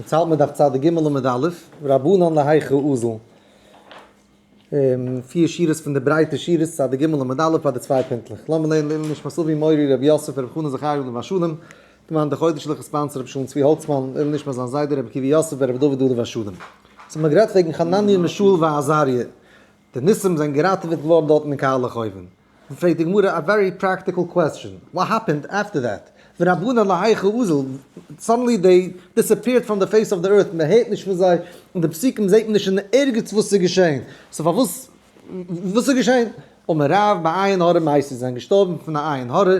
יעצט האלט מען דף צדיק ג' עמוד א', רבנן להיכא אזל, פיר שורות פון די ברייטע שורות, צדיק ג' עמוד א' ביי די צוויי פינטלעך. לאמיר לערנען לעילוי נשמת אבי מורי רבי יוסף רבי חנן זכריה עליו השלום, דערמאנט די חודש'ליכע sponsor רבי שלום צבי האלצמאן, לעילוי נשמת זיין זיידע רבי עקיבא יוסף ברבי דוד עליו השלום. ס'האט מען גערעדט וועגן חנניה מישאל ועזריה, די ניסים זענען געראטעוועט געווארן דארטן אין קהל לחובין. פרעגט די גמרא א very practical question, what happened after that? ורבנן להיכא אזל, suddenly they disappeared from the face of the earth, מען הערט נישט פון זיי, אין די פסוקים זעט מען נישט אין ערגעץ וואס איז געשען, so פארוואס, וואס איז געשען? אמר רב בעין הרע מתו, זיי זענען געשטארבן פון א עין הרע,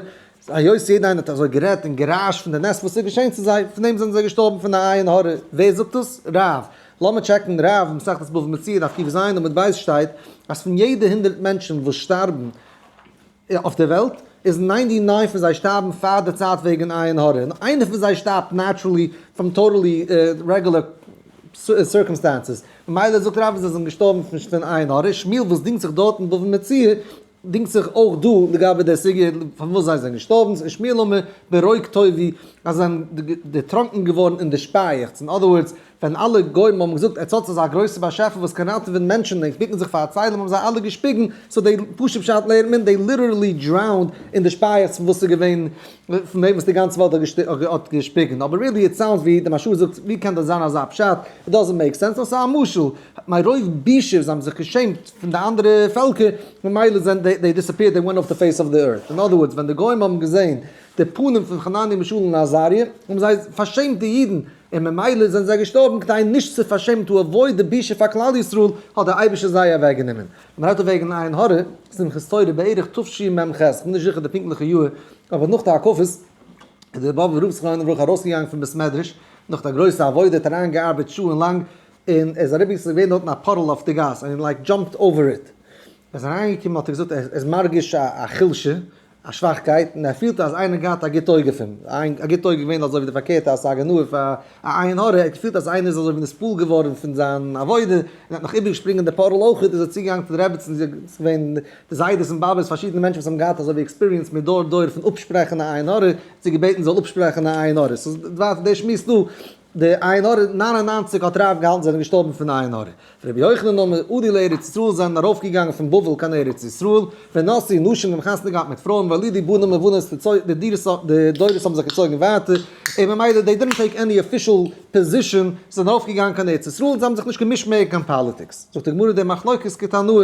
היות יעדער איינער האט אזוי גערעדט און גערעשט פון די נס וואס איז געשען צו זיי, פון דעם זענען זיי געשטארבן פון א עין הרע, ווער זאגט דאס? רב. לאמיר טשעקן רב, מסכת בבא מציעא דף קז עמוד ב' שטייט אז פון יעדע הונדרעט מענטשן וואס שטארבן אויף דער וועלט איז ninety nine פון זיי שטארבן פאר די צייט וועגן עין הרע, און איינער פון זיי שטארבט naturally from totally regular circumstances, ממילא זאגט רב אז זיי זענען געשטארבן פון עין הרע, שמואל וואס דינגט זיך דארט אין בבא מציעא דינגט זיך אויך דא לגבי דער סוגיא פארוואס זיי זענען געשטארבן, ס'איז שמואל אמר ברוק טבעו אז זיי זענען דערטראנקען געווארן אין די שפייעכץ, אין other words ווען אלע גוים האבן געזאגט עטס האטס אזא גרויסע באשעפער וואס קען ראטעווען מענטשן און בוקן זיך פאר א צלם האבן זיי אלע געשפיגן, so די פשוט פשט לערנט מען they literally drowned אין די שפייעכץ פון וואס איז געווען פון דעם וואס די גאנצע וועלט האט געשפיגן, אבער really it sounds ווי די מהרש"א זאגט ווי קען דאס זיין אזא פשט, it doesn't make sense, נאר ס'איז א משל, מרוב בושה זיי האבן זיך געשעמט פון די אנדערע פעלקער, ממילא זענען they they disappeared they went off the face of the earth, אין other words ווען די גוים האבן געזען די פנים פון חנניה מישאל און עזריה האבן זיי פארשעמט די אידן, און ממילא זענען זיי געשטארבן כדי נישט צו פארשעמען to avoid די בושה פאר כלל ישראל האט דער אייבערשטער זיי אוועקגענומען. מען רעדט דא וועגן עין הרע, שמחת תורה בערך תשמ"ח, כ'בין נישט זיכער די פונקטליכע יאר, אבער נאך די הקפות איז דער באבובער רב זכרונו לברכה ארויסגעגאנגען פון בית מדרש, נאך די גרויסע עבודה האט אריינגעארבעט שעה'ן לאנג, און ער איז אריבער ס'איז געווען דארטן א puddle אויף די גאס, און like jumped over it, ער איז אריינגעקומען האט ער געזאגט ער איז מרגיש א חולשה, א שוואכקייט, און ער פילט אז איינער געהאט א גוט אויג אויף אים, א גוט אויג איז געווען אזוי ווי די פארקערטע השגה נאר פאר א עין הרע, ער האט געפילט אז איינער איז אזוי ווי נתפעל געווארן פון זיין עבודה, און האט נאך איבערגעשפרינגען די puddle אויכעט, איז ער צוגעגאנגען צו די רעבעצן, זי איז געווען די זיידעס און באבעס, פארשידענע מענטשן וואס האבן געהאט אזוי ווי experience מדור דור פון אפשפרעכן א עין הרע, האט זי געבעטן זי זאל אפשפרעכן א עין הרע, ס'איז ווייטער דער שמועס דא. די עין הרע 99 האט רב געהאלטן זענען געשטארבן פון עין הרע. רבי יוחנן אמר עלו לארץ ישראל זענען ארויפגעגאנגען פון בבל קיין ארץ ישראל, ונשאו נשים האבן חתונה געהאט מיט פרויען והולידו בנים ובנות די דורות האבן זיך געצויגן ווייטער, און ממילא they didn't take any official position, זיי זענען ארויפגעגאנגען קיין ארץ ישראל און זיי האבן זיך נישט געמישט מער קיין politics. זאגט די גמרא די מחלוקת כתנאי,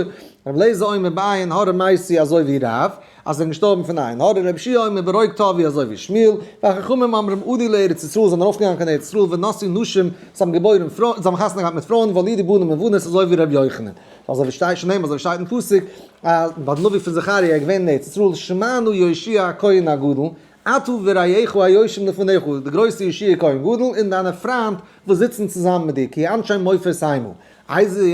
רבי אליעזר אומר בעין הרע מתו אזוי ווי רב, אז זיי זענען געשטארבן פון עין הרע, רבי יהושע אומר ברוק טבעו אזוי ווי שמואל, והחכמים אומרים עלו לארץ ישראל זענען ארויפגעגאנגען קיין ארץ ישראל ונשאו נשים, זיי האבן געבוירן פרויען, זיי האבן חתונה געהאט מיט פרויען והולידו בנים ובנות אזוי ווי רבי יוחנן. אזוי ווי שטייט שנאמר אזוי ווי שטייט אין פסוק אז ביי די נביא פון זכריה איז געווען אין ארץ ישראל שמע נא יהושע הכהן הגדול אתה ורעיך היושבים לפניך, די גרויסע יהושע כהן גדול און דיינע פריינט וואס זיצן צוזאמען מיט דיר, כי אנשי מופת המה. איזהו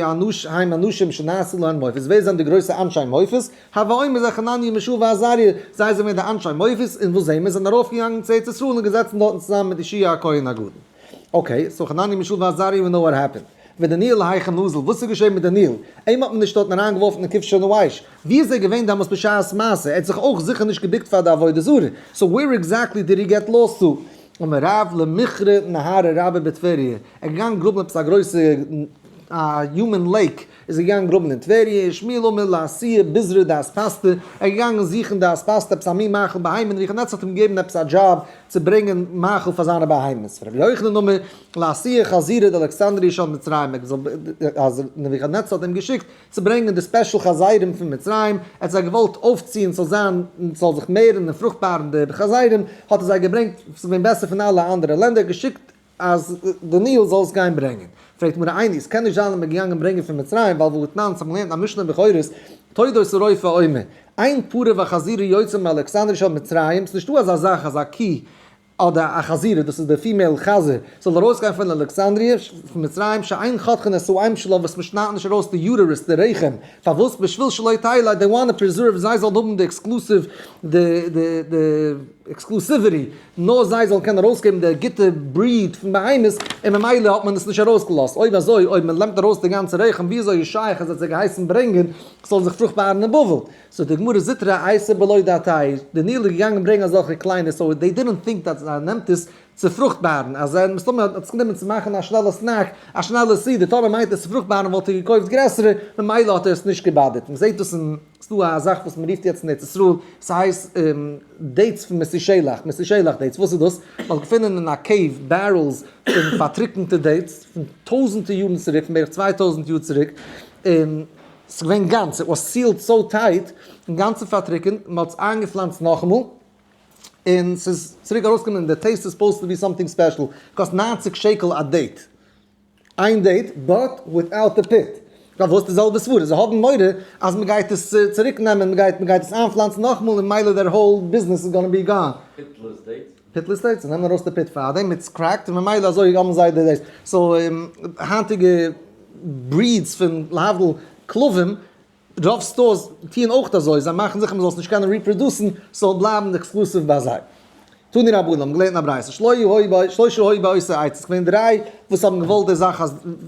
הם אנשים שנעשו להם מופת, ווער זענען די גרויסע אנשי מופת? הוי אומר זה חנניה מישאל ועזריה, זיי זענען געווען די אנשי מופת, און וואס זעהן מיר? זענען ארויפגעגאנגען צו ארץ ישראל און געזעצן דארטן צוזאמען מיט יהושע הכהן הגדול. okay, so חנניה מישאל ועזריה we know what happened. ודניאל היכן נזל, וואס איז געשען מיט דניאל? אים האט מען נישט דארטן אריינגעווארפן אין כבשן האש. ווי איז ער געווען דעמאלס בשעת מעשה? ער האט זיך אויך זיכער נישט געבוקט פאר די עבודה זרה. so where exactly did he get lost to? אמר רב למיכרא נהרא רבה בטבריה, ער איז געגאנגען גראבן עפעס א גרויסע א human lake, איז ער געגאנגען גראבן אין טבריה, שמואל אמר לאתויי ביזרא דאספסתא, ער איז געגאנגען זוכן די אספסתא עפעס א מין מאכל בהמה, נבוכדנצר האט אים געגעבן עפעס א דזשאב צו ברענגען מאכל פאר זיינע בהמות, רבי יוחנן אמר לאתויי חזירי דאלכסנדריא של מצרים, אז נבוכדנצר האט אים געשיקט צו ברענגען די special חזירים פון מצרים, ער האט זיי געוואלט אויפציען ס'זאל זיין, ס'זאל זיך מערן און פרוכטבארן די חזירים, האט ער זיי געברענגט, ס'איז געווען בעסער פון אלע אנדערע לענדער, געשיקט אז דניאל זאל עס גיין ברענגען. פרעגט מר' עיני, ס'קען נישט זיין אז מ'איז געגאנגען ברענגען פון מצרים, ווייל והתנן, ס'האט מען געלערנט א משנה אין בכורות, תודוס הרופא אומר, אין פרה וחזירה יוצאה מאלכסנדריא של מצרים, ס'נישטא אזא זאך אז א קו אדער א חזירה, דאס איז די female חזיר, זאל ארויסגיין פון אלכסנדריה, פון מצרים, שאין חותכין את האם שלה וואס מען שניידט נישט ארויס די uterus, די רחם, פארוואס? בשביל שלא תלד, they want to preserve, זיי זאלן האבן די exclusive, די די די exclusivity, נאר זיי זאלן קענען ארויסגעבן די גוטע breed פון בהמות, און ממילא האט מען עס נישט ארויסגעלאזט, אויב אזוי, אויב מען נעמט ארויס די גאנצע רחם, ווי אזוי איז שייך אז ער האט זיי געהייסן ברענגען, ס'זאל זיך פרוכטבארן אין בבל? זאגט די גמרא זוטרי אייתי בלא דעתיה, דניאל איז געגאנגען ברענגען אזעלכע קליינע so they didn't think that ער נעמט עס צו פרוכטבארן, אז ער מסתמא האט עס גענומען צו מאכן א שנעלע snack, א שנעלע סעודה, טאמער מיינט עס צו פרוכטבארן וואלט ער געקויפט גרעסערע, ממילא האט ער עס נישט געבאדערט. מען זעט דאס אין, ס'דא א זאך וואס מען רופט יעצט אין ארץ ישראל, ס'הייסט dates פון מתושלח, מתושלח dates, וואס איז דאס? מען האט געפונען אין א cave barrels פון פארטריקענטע dates פון טויזענטער יארן צוריק, פון בערך 2000 יאר צוריק, און ס'איז געווען גאנץ, it was sealed so tight, אינגאנצן פארטריקענט, מען האט עס איינגעפלאנצט נאכאמאל, און ס'איז צוריק ארויסגעקומען און די taste איז supposed to be something special, קאסט 90 שקל א date, איין date but without the pit, פארוואס די זעלבע סברה, זיי האבן מורא אז מען גייט עס צוריק נעמען, מען גייט מען גייט עס איינפלאנצן נאכאמאל און מילא דער whole business איז gonna be gone. Pitless dates? Pitless dates, זיי נעמען ארויס די pit פארדעם, it's cracked און ממילא אזוי האבן זיי די dates, so היינטיגע breeds פון להבדיל כלבים רוב stores טוען אויך אזוי, זיי מאכן זיכער מ'זאל עס נישט קענען reproduce ן, ס'זאל בלייבן exclusive ביי זיי. תנו רבנן האבן געלערנט אין א ברייתא, שלושה היו באותה עת, ס'איז געווען דריי וואס האבן געוואלט די זאך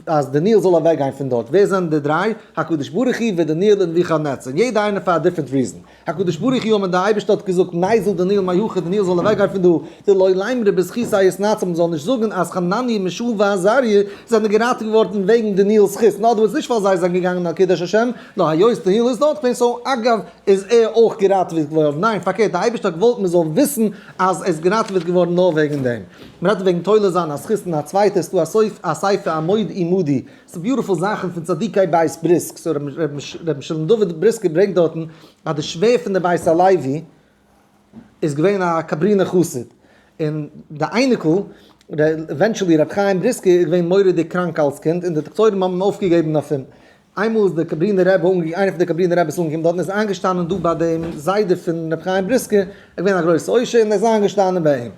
אז דניאל זאל אוועקגיין פון דארט, ווער זענען די דריי? הקדוש ברוך הוא ודניאל און נבוכדנצר, און יעדע איינער פאר א different reason. הקדוש ברוך הוא אמר, די אייבערשטער האט געזאגט ניזיל דניאל מהכא, דניאל זאל אוועקגיין פון דא, דלא לימרו בזכותיה אתנצל, מען זאל נישט זאגן אז חנניה מישאל ועזריה זענען געראטעוועט געווארן וועגן דניאל'ס זכות, in other words נישט ווייל זיי זענען געגאנגען על קידוש השם, נאר היות דניאל איז דארט געווען so אגב איז ער אויך געראטעוועט געווארן, ניין פארקערט די אייבערשטער האט געוואלט מען זאל וויסן אז ער איז געראטעוועט געווארן נאר וועגן דעם. מען רעדט וועגן תולה זיין א זכות אין א צווייטער, ס'דא א ספר עמוד עמודי, ס'איז beautiful זאכן פון צדיקי בית בריסק, so ר' משולם דוד בריסקער ברענגט דארטן אז די שווער פון די בית הלוי איז געווען א קאברינער חסיד, און די אייניקל, eventually ר' חיים בריסקער איז געווען מורא'דיג קראנק אלס קינד און די דאקטוירים האבן אויפגעגעבן אויף אים. איינמאל איז די קאברינער רבי איינער פון די קאברינער רבי'ס אנגעקומען דארט און איז איינגעשטאנען דא ביי דעם זיידע פון ר' חיים בריסקער, ער איז געווען א גרויסע עושר און ער איז איינגעשטאנען ביי אים,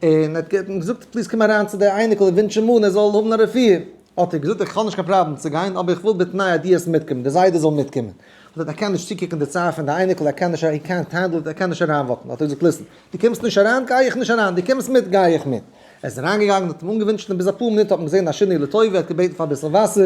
און ער האט געזאגט please קום אריין צו די אייניקל און ווינטש אים אן ער זאל האבן א רפואה. האט ער געזאגט איך האב נישט קיין פראבלעם צו גיין אבער איך וויל בתנאי אז דו וועסט מיטקומען, די זיידע זאל מיטקומען. האט ער געזאגט ער קען נישט צוקוקן די צער פון די אייניקל ער קען נישט הי קענט הענדל איט ער קען נישט אריינוואקן. האט ער געזאגט listen, דו קומסט נישט אריין גיי איך נישט אריין, דו קומסט מיט גיי איך מיט. ער איז אריינגעגאנגען האט אים אנגעווינטשן און ביז אפאר מינוט האט מען געזען א שינוי לטובה, ער האט געבעטן פאר אביסל וואסער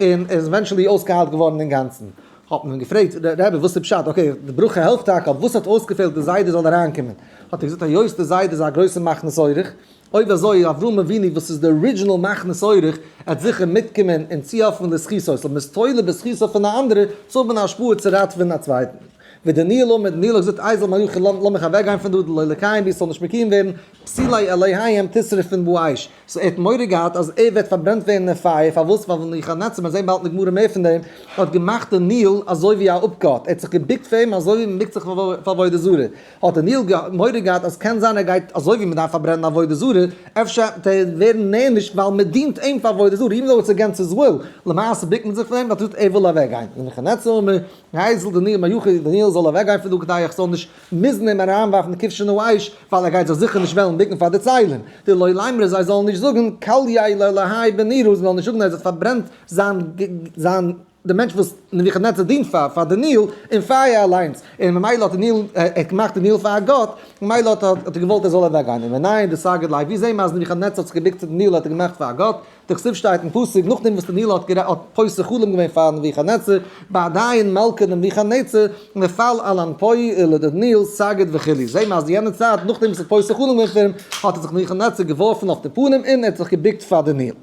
און ער איז eventually אויסגעהיילט געווארן אינגאנצן. האט מען אים געפרעגט, רבי וואס איז פשט, okay די ברכה העלפט טאקע אבער וואס האט אויסגעפעלט די זיידע זאל אריינקומען? האט ער געזאגט היות די זיידע איז א גרויסע מכניס אורח, אויב אזוי אברהם אבינו וואס איז די original מכניס אורח, עט זיכער מיטקומען און צוהעלפן לזכותו, so מ'איז תולה בזכותו פון א אנדערע צו האבן א השפעה צו ראטעווען א צווייטן. ודניאל אמר, דניאל האט געזאגט איזיל מהכא לאמיך אוועקגיין פון דא דלא לקיים בי ס'זאל נישט מקוים ווערן, פסילי אלהיהם תשרפון באש, so ער האט מורא געהאט אז ער וועט פארברענט ווערן אין פייער, פארוואס? ווייל נבוכדנצר, מיר זעהן באלד אין די גמרא מער פון דעם, האט געמאכט דניאל אזוי ווי א אפגאט, ער האט זיך געבוקט פאר אים אזוי ווי מען בוקט זיך פאר עבודה זרה, האט דניאל מורא געהאט אז קען זיין ער גייט אזוי ווי מען דארף פארברענען עבודה זרה, אפשר וועט ער ווערן נענש ווייל מען דינט אים פאר עבודה זרה, even though it's against his will, למעשה בוקט מען זיך פאר אים, האט ער געזאגט ער וויל אוועקגיין, נבוכדנצר אמר, ניזיל דניאל מהכא, דניאל זאל אוועקגיין פון דא כדי איך זאל נישט מוזן אים אריינווארפן אין כבשן האש, ווייל ער גייט זיך זיכער נישט וועלן בוקן פאר די ציילן. דלא לימרו זיי זאלן נישט זאגן, קלייה לאלהיה בנורא, זיי זאלן נישט זאגן אז ער האט פארברענט זיין זיין די מענטש וואס נבוכדנצר דינט פאר, פאר דניאל, אין פייער אליינס, און ממילא האט דניאל, ער האט געמאכט דניאל פאר א גאט, ממילא האט האט ער געוואלט ער זאל אוועקגיין. ומנין דסגיד ליה, ווי זעהן מיר אז נבוכדנצר האט זיך געבוקט צו דניאל האט ער געמאכט פאר א גאט? דכתיב שטייט אין פסוק נאכדעם וואס דניאל האט האט פותר חלום געווען פאר נבוכדנצר, בהדין מלכא דנבוכדנצר נפל על אנפוהי ולדניאל סגיד וכו', זעהן מיר אז יענע צייט נאכדעם וואס ער האט פותר חלום געווען פאר אים האט ער זיך נבוכדנצר געווארפן אויף די פנים און ער האט זיך געבוקט פאר דניאל.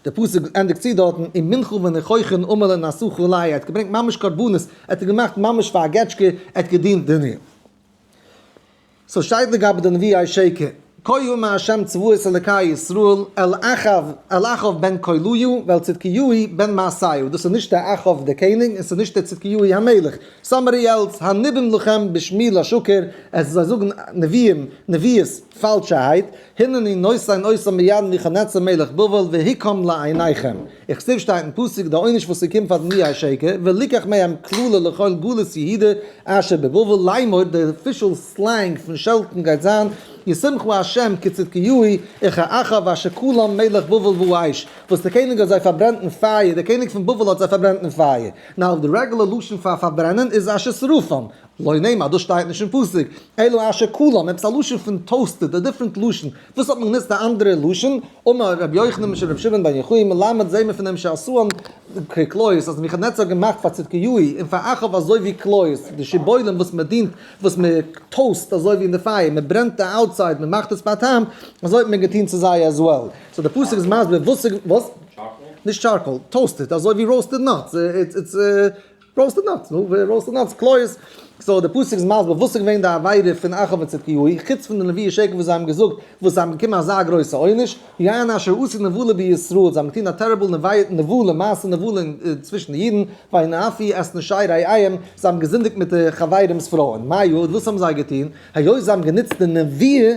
דער פסוק ענדיגט צו דארטן ומנחה וניחוחין עמל נסכה ליה, ער האט געברענגט ממש קרבנות, ער האט געמאכט ממש פאר א געטשקע, ער האט געדינט דניאל. so שטייט לגבי די נביאי שקר, כה אמר ה' צבאות אלקי ישראל אל אחאב, אל אחאב בן קוליהו ואל צדקיהו בן מעשיהו, דאס איז נישט דער אחאב דער קעניג און ס'איז נישט דער צדקיהו המלך, somebody else, הנביאים לכם בשמי לשקר, עס איז זיי זאגן נביאים, נביאות, פאלשערהייט, הנני נותן אותם ביד נבוכדנצר מלך בבל והכם לעיניכם. וכתיב שטייט אין פסוק די עונש וואס ס'קומט פאר די נביאי שקר, ולקח מהם קללה לכל גלות יהודה אשר בבבל לאמור, די official slang פון שעלטן גייט זיין, ישימך ה' כצדקיהו וכאחאב אשר כלם מלך בבל באש, וואס די קעניג האט זיי פארברענט אין פייער, די קעניג פון בבל האט זיי פארברענט אין פייער. now די רעגולער לשון פאר פארברענען איז אשר שרפם, לא נאמר, דאס שטייט נישט אין פסוק, אלא אשר כלם, עפעס א לשון פון toasted, א different לשון, וואס האט מען גענוצט א אנדערע לשון? אמר רבי יוחנן משום רבי שמעון בן יוחאי מלמד זעהן מיר פון דעם שעשאן כקליות, אז נבוכדנצר האט געמאכט פאר צדקיהו און פאר אחאב אזוי ווי קליות, די שיבולים וואס מען דינט, וואס מען toast אזוי ווי אין די פייער, מען ברענט די outside, מען מאכט עס ביי טעם, אזוי האט מען געטון צו זיי as well. So די פסוק איז מסביר וואס איז, וואס? נישט charcoal, toasted, אזוי ווי roasted nuts, it's roasted nuts, נו, roasted nuts, קליות. So די פסוק איז מסביר וואס איז געווען די עבירה פון אחאב און צדקיהו, חוץ פון די נביאי שקר וואס זיי האבן געזאגט, וואס זיי האבן באקומען אזא גרויסע עונש, יען אשר עשו נבלה בישראל, זיי האבן געטון א terrible נבלה, מעשה נבלה צווישן די אידן, וינאפו את נשי רעיהם, זיי האבן געזינדיגט מיט די חברים'ס פרויען, מה יו, וואס האבן זיי געטון? היות זיי האבן גענוצט די נביאה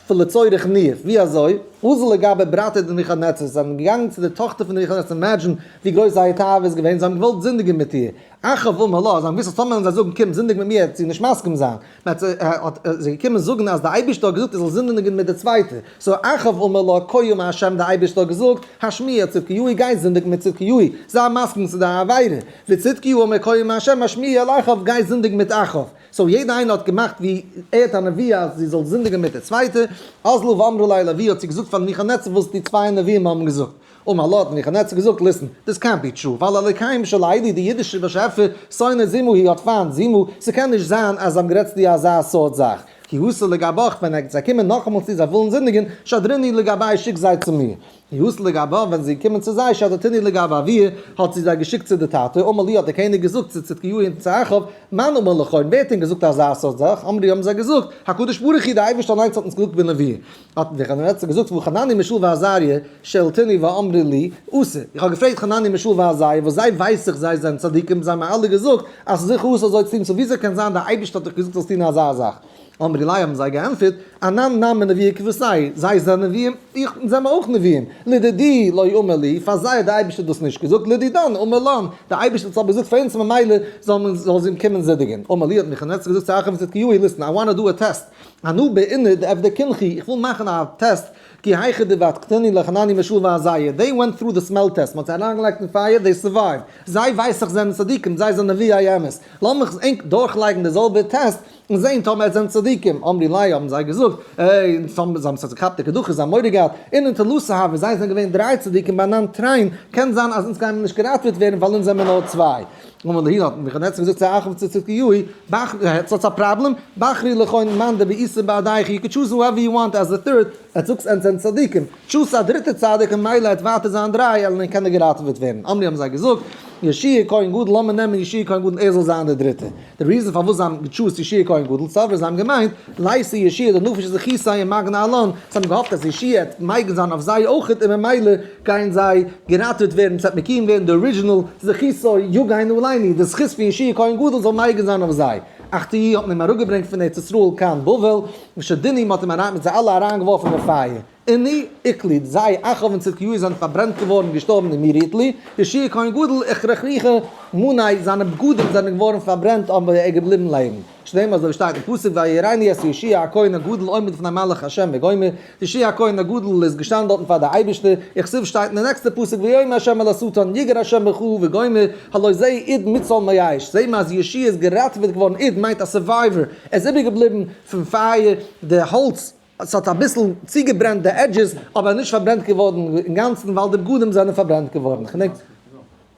פון לצורך ניאוף, ווי אזוי? אזל לגבי ברתיה דנבוכדנצר, זיי זענען געגאנגען צו די טאכטער פון נבוכדנצר, imagine ווי גרויס זייער תאווה איז געווען, זיי האבן געוואלט זינדיגען מיט איר, אחאב אמר לה, זיי האבן געוואוסט אז טאמער וועלן זיי זאגן קום זינדיג מיט מיר וועט זי נישט מסכים זיין, מען האט זיי געקומען זאגן אז די אייבערשטער האט געזאגט ער זאל זינדיגען מיט די צווייטע, so אחאב אמר לה כה אמר ה' די אייבערשטער האט געזאגט, השמיע צדקיהו גיי זינדיג מיט צדקיהו, זיי מסכים צו די עבירה, וצדקיהו אמר כה אמר ה' השמיע אל אחאב גיי זינדיג מיט אחאב. So יעדע איינער האט געמאכט ווי ער האט א נבואה אז זי זאל זינדיגען מיט די צווייטע, אזלו ואמרו ליה לאבוה האט זי געזאגט פאר נבוכדנצר וואס די צוויי נביאים האבן געזאגט. אמר לה האט נבוכדנצר געזאגט listen, this can't be true, ווייל אלוקיהם של אלו די אידישע באשעפער שונא זימה הוא האט פיינט זימה, ס'קען נישט זיין אז זיי האבן גערעדט צו דיר אזא סארט זאך, כי אתו לגבך ווען זיי קומען נאכאמאל צו זיי ווילן זינדיגען, שדרינהו לגבאי שיק זיי צו מיר. כי אתו לגבה, ווען זיי קומען צו זיי, שדרתינהו לגבי אבוה, האט זי זיי געשיקט צו די טאטע, אמר להו האט דער קעניג געזאגט צו צדקיהו און צו אחאב, מאן אמר לכון, ווער האט ענק געזאגט אזא סארט זאך? אמרו האבן זיי געזאגט, הקדוש ברוך הוא, דער אייבערשטער אליינס האט אונז געזאגט בנבואה. האט נבוכדנצר געזאגט, והא חנניה מישאל ועזריה, שאלתינהו ואמרי לי, אסור. איך האב געפרעגט חנניה מישאל ועזריה, וואס זיי ווייס איך זיי זענען צדיקים, זיי האבן מיר אלע געזאגט, אז ס'איז זיכער אסור אזוי צו טון, so וויאזוי קען זיין דער אייבערשטער האט דיך געזאגט זאלסט טון אזא זאך? אמרי ליה האבן זיי געענטפערט, אנן נמי נביאי כוותייהו, זיי זענען נביאים, איך אונז זעמער אויך נביאים, לדידי לא אמר לי, פאר זיי האט דער אייבערשטער דאס נישט געזאגט, לדידן אמר לן, דער אייבערשטער האט עס אבער געזאגט פאר אונז ממילא זאל מען זאל זי קומען זינדיגען. אמר להו האט נבוכדנצר געזאגט צו אחאב און צדקיהו, listen, I want to do a test, אנא בעינא דאבדק אינכו, איך וויל מאכן א טעסט, כי היכי דבדקתינהו לחנניה מישאל ועזריה, they went through the smell test, מען האט זיי אריינגעלייגט אין פייער, they survived, זיי ווייס איך זענען צדיקים, זיי זענען נביאי אמת, לאמיך ענק דורכלייגן די זעלבע טעסט, און זעהן טאמער עטס זענט צדיקים, אמרי ליה האבן זיי געזאגט, איי, און טאמער זיי האבן זיך געכאפט די קדחת, זיי האבן מורא געהאט, אינון תלתא הוו, זיי זענען געווען דריי צדיקים באנן תרין, קען זיין אז אונז גייען מיר נישט געראטעוועט ווערן ווייל אונז זעמיר נאר צוויי. אמר להו האט נבוכדנצר געזאגט צו אחאב צו צדקיהו, בחרו, עטס האטס א פראבלעם? בחרו לכון מאן דבעיתו בהדייכו, you could choose whoever you want as the third, עטס זאגטס ענק זענען צדיקים, choose א דריטע צדיק און מילא עט ווייטער זיין דריי, אלא קען ער געראטעוועט ווערן. אמרי האבן זיי געזאגט, יאשי' כהן גדול, לאמיר נעמען יאשי' כהן גדול ער זאל זיין דער דריטער. די reason פארוואס זיי האבן גע choose ט יאשי' כהן גדול, סברא זיי האבן געמיינט, לייתי יאשי' דנפיש זכותיה ומגנא עלן, זיי האבן געהאפט אז יאשי' העט מגין זיין אויף זיי אויכעט און ממילא גייען זיי געראטעוועט ווערן, ס'וועט מקוים ווערן די original זכותו יגן עלינו, די זכות פון יאשי' כהן גדול זאל מגין זיין אויף זיי. אחתי' האט מען אים אראפגעברענגט פון ארץ ישראל קיין בבל, ושדינהו מ'האט אים אריין מיט זיי אלע אריינגעווארפן אין פייער. אינהו איקלו, זיי, אחאב און צדקיהו זענען פארברענט געווארן, געשטארבן ומירא אתלי, יהושע כהן גדול, אכרכריכו מניה, זיינע בגדים זענען געווארן פארברענט אבער ער איז געבליבן לעבן. שנאמר אזוי ווי שטייט אין פסוק ויראני את יהושע הכהן הגדול עומד לפני מלאך ה' וגומר, יהושע הכהן הגדול איז געשטאנען דארטן פאר די אייבערשטער, וכתיב שטייט אין די נעקסטע פסוק ויאמר ה' אל השטן יגער ה' בך וגומר, הלא זה אוד מוצל מאש, זעהט מען אז יהושע איז געראטעוועט געווארן, אוד מיינט א survivor, ער איז איבערגעבליבן פון פייער, די האלץ ס'האט אביסל צוגעברענט די edges, אבער נישט פארברענט געווארן אינגאנצן ווייל די בגדים זענען פארברענט געווארן. כ'דענק.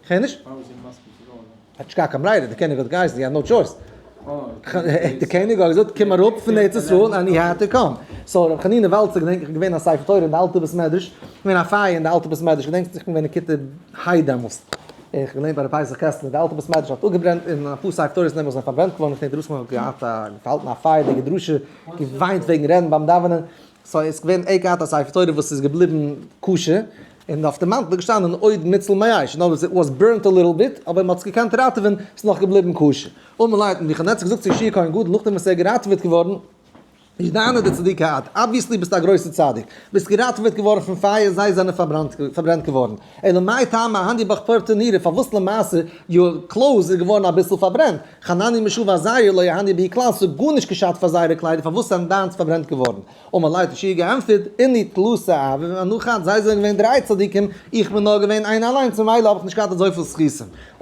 כ'הער נישט. האט נישט געהאט קיין ברירה, די קעניג האט געהייסן, he had no choice. די קעניג האט געזאגט קום אראפ פון ארץ ישראל and he had to come. So רבי חנינא וואלצער געדענק איך געווען א ספר תורה אין די אלטע בית מדרש, געווען א פייער אין די אלטע בית מדרש, געדענקסט איך בין געווען אין כיתה ה' דעמאלסט. איך געלערנט ביי רבי פסח קעסטנער, די אלטע בית מדרש האט אפגעברענט און אפאר ספר תורות נעבעך זענען פארברענט געווארן, איך געדענק די רוסן האבן געהאט א געהאלטן א פייערדיגע דרשה, געוויינט וועגן רעדן ביים דאווענען, so איז געווען ער געהאט א ספר תורה וואס איז געבליבן כשר, און אויף די מאנטל איז געשטאנען אוד מוצל מאש, in other words it was burnt a little bit, אבער מען האט עס געקענט ראטעווען, ס'איז נאך געבליבן כשר. אמר ליה האט נבוכדנצר געזאגט צו יהושע כהן גדול נאכדעם וואס ער איז געראטעוועט געווארן, ידענא דצדיקא את, obviously ביסטו א גרויסער צדיק, ביסט געראטעוועט געווארן פון פייער, זיי זענען פארברענט געווארן, אלא מאי טעמא אהנדי בך פורתא נירא, פארוואס למעשה your clothes איז געווארן אביסל פארברענט, חנניה מישאל ועזריה לא אהנדי בהו כלל, ס'האט גארנישט געשאדט פאר זייערע קליידער, פארוואס זענען דיינס פארברענט געווארן? אמר ליה האט יהושע געענטפערט, אינהו תלתא הוו ואנא חד, זיי זענען געווען דריי צדיקים, איך בין נאר געווען איינער אליינס, ממילא האב איך נישט געהאט אזויפיל זכותים.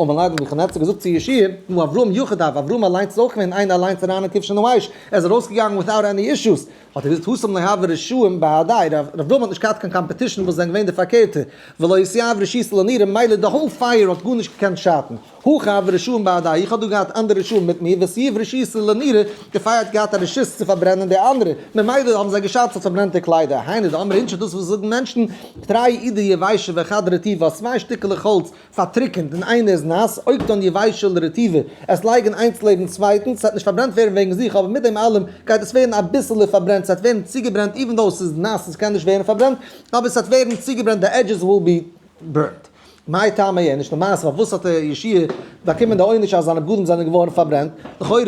אמר ליה האט נבוכדנצר געזאגט צו יהושע, הא אברהם יחיד הוה, אברהם אליינס איז אויך געווען איינער אליינס אריין אין כבשן האש, ער איז ארויסגעגאנגען without any. issues. האט ער געזאגט התם לא הוו רשעים בהדיה, ר' אברהם האט נישט געהאט קיין competition וואס זענען געווען די פארקערטע, ולא איתיהב רשותא לנורא, ממילא די whole פייער האט גארנישט געקענט שאטן. הכא הוו רשעים בהדיה, איך האב דא געהאט אנדערע רשעים מיט מיר, ואיתיהב רשותא לנורא, די פייער האט געהאט א רשות צו פארברענען די אנדערע, ממילא האבן זיי געשאדט ס'האט פארברענט די קליידער, היינו דאמרי אינשי דאס וואס זאגן מענטשן, תרי עידי יבשי וחד רטיבא, צוויי שטיקעלעך האלץ פארטריקענט און איינע איז נאס, אויקטאן יבשה לרטיבא, עס לייגן איינס לעבן צווייטן, ס'וועט נישט פארברענט ווערן וועגן זיך, אבער מיט דעם אלעם גייט עס ווערן אביסעלע פארברענט, ס'וועט ווערן צוגעברענט even though ס'איז נאס און ס'קען נישט ווערן פארברענט, אבער ס'וועט ווערן צוגעברענט, די edges will be burned. מאי טעמא איניש למעשה פארוואס האט יהושע באקומען די עונש אז זיינע בגדים זענען געווארן פארברענט? לכאורה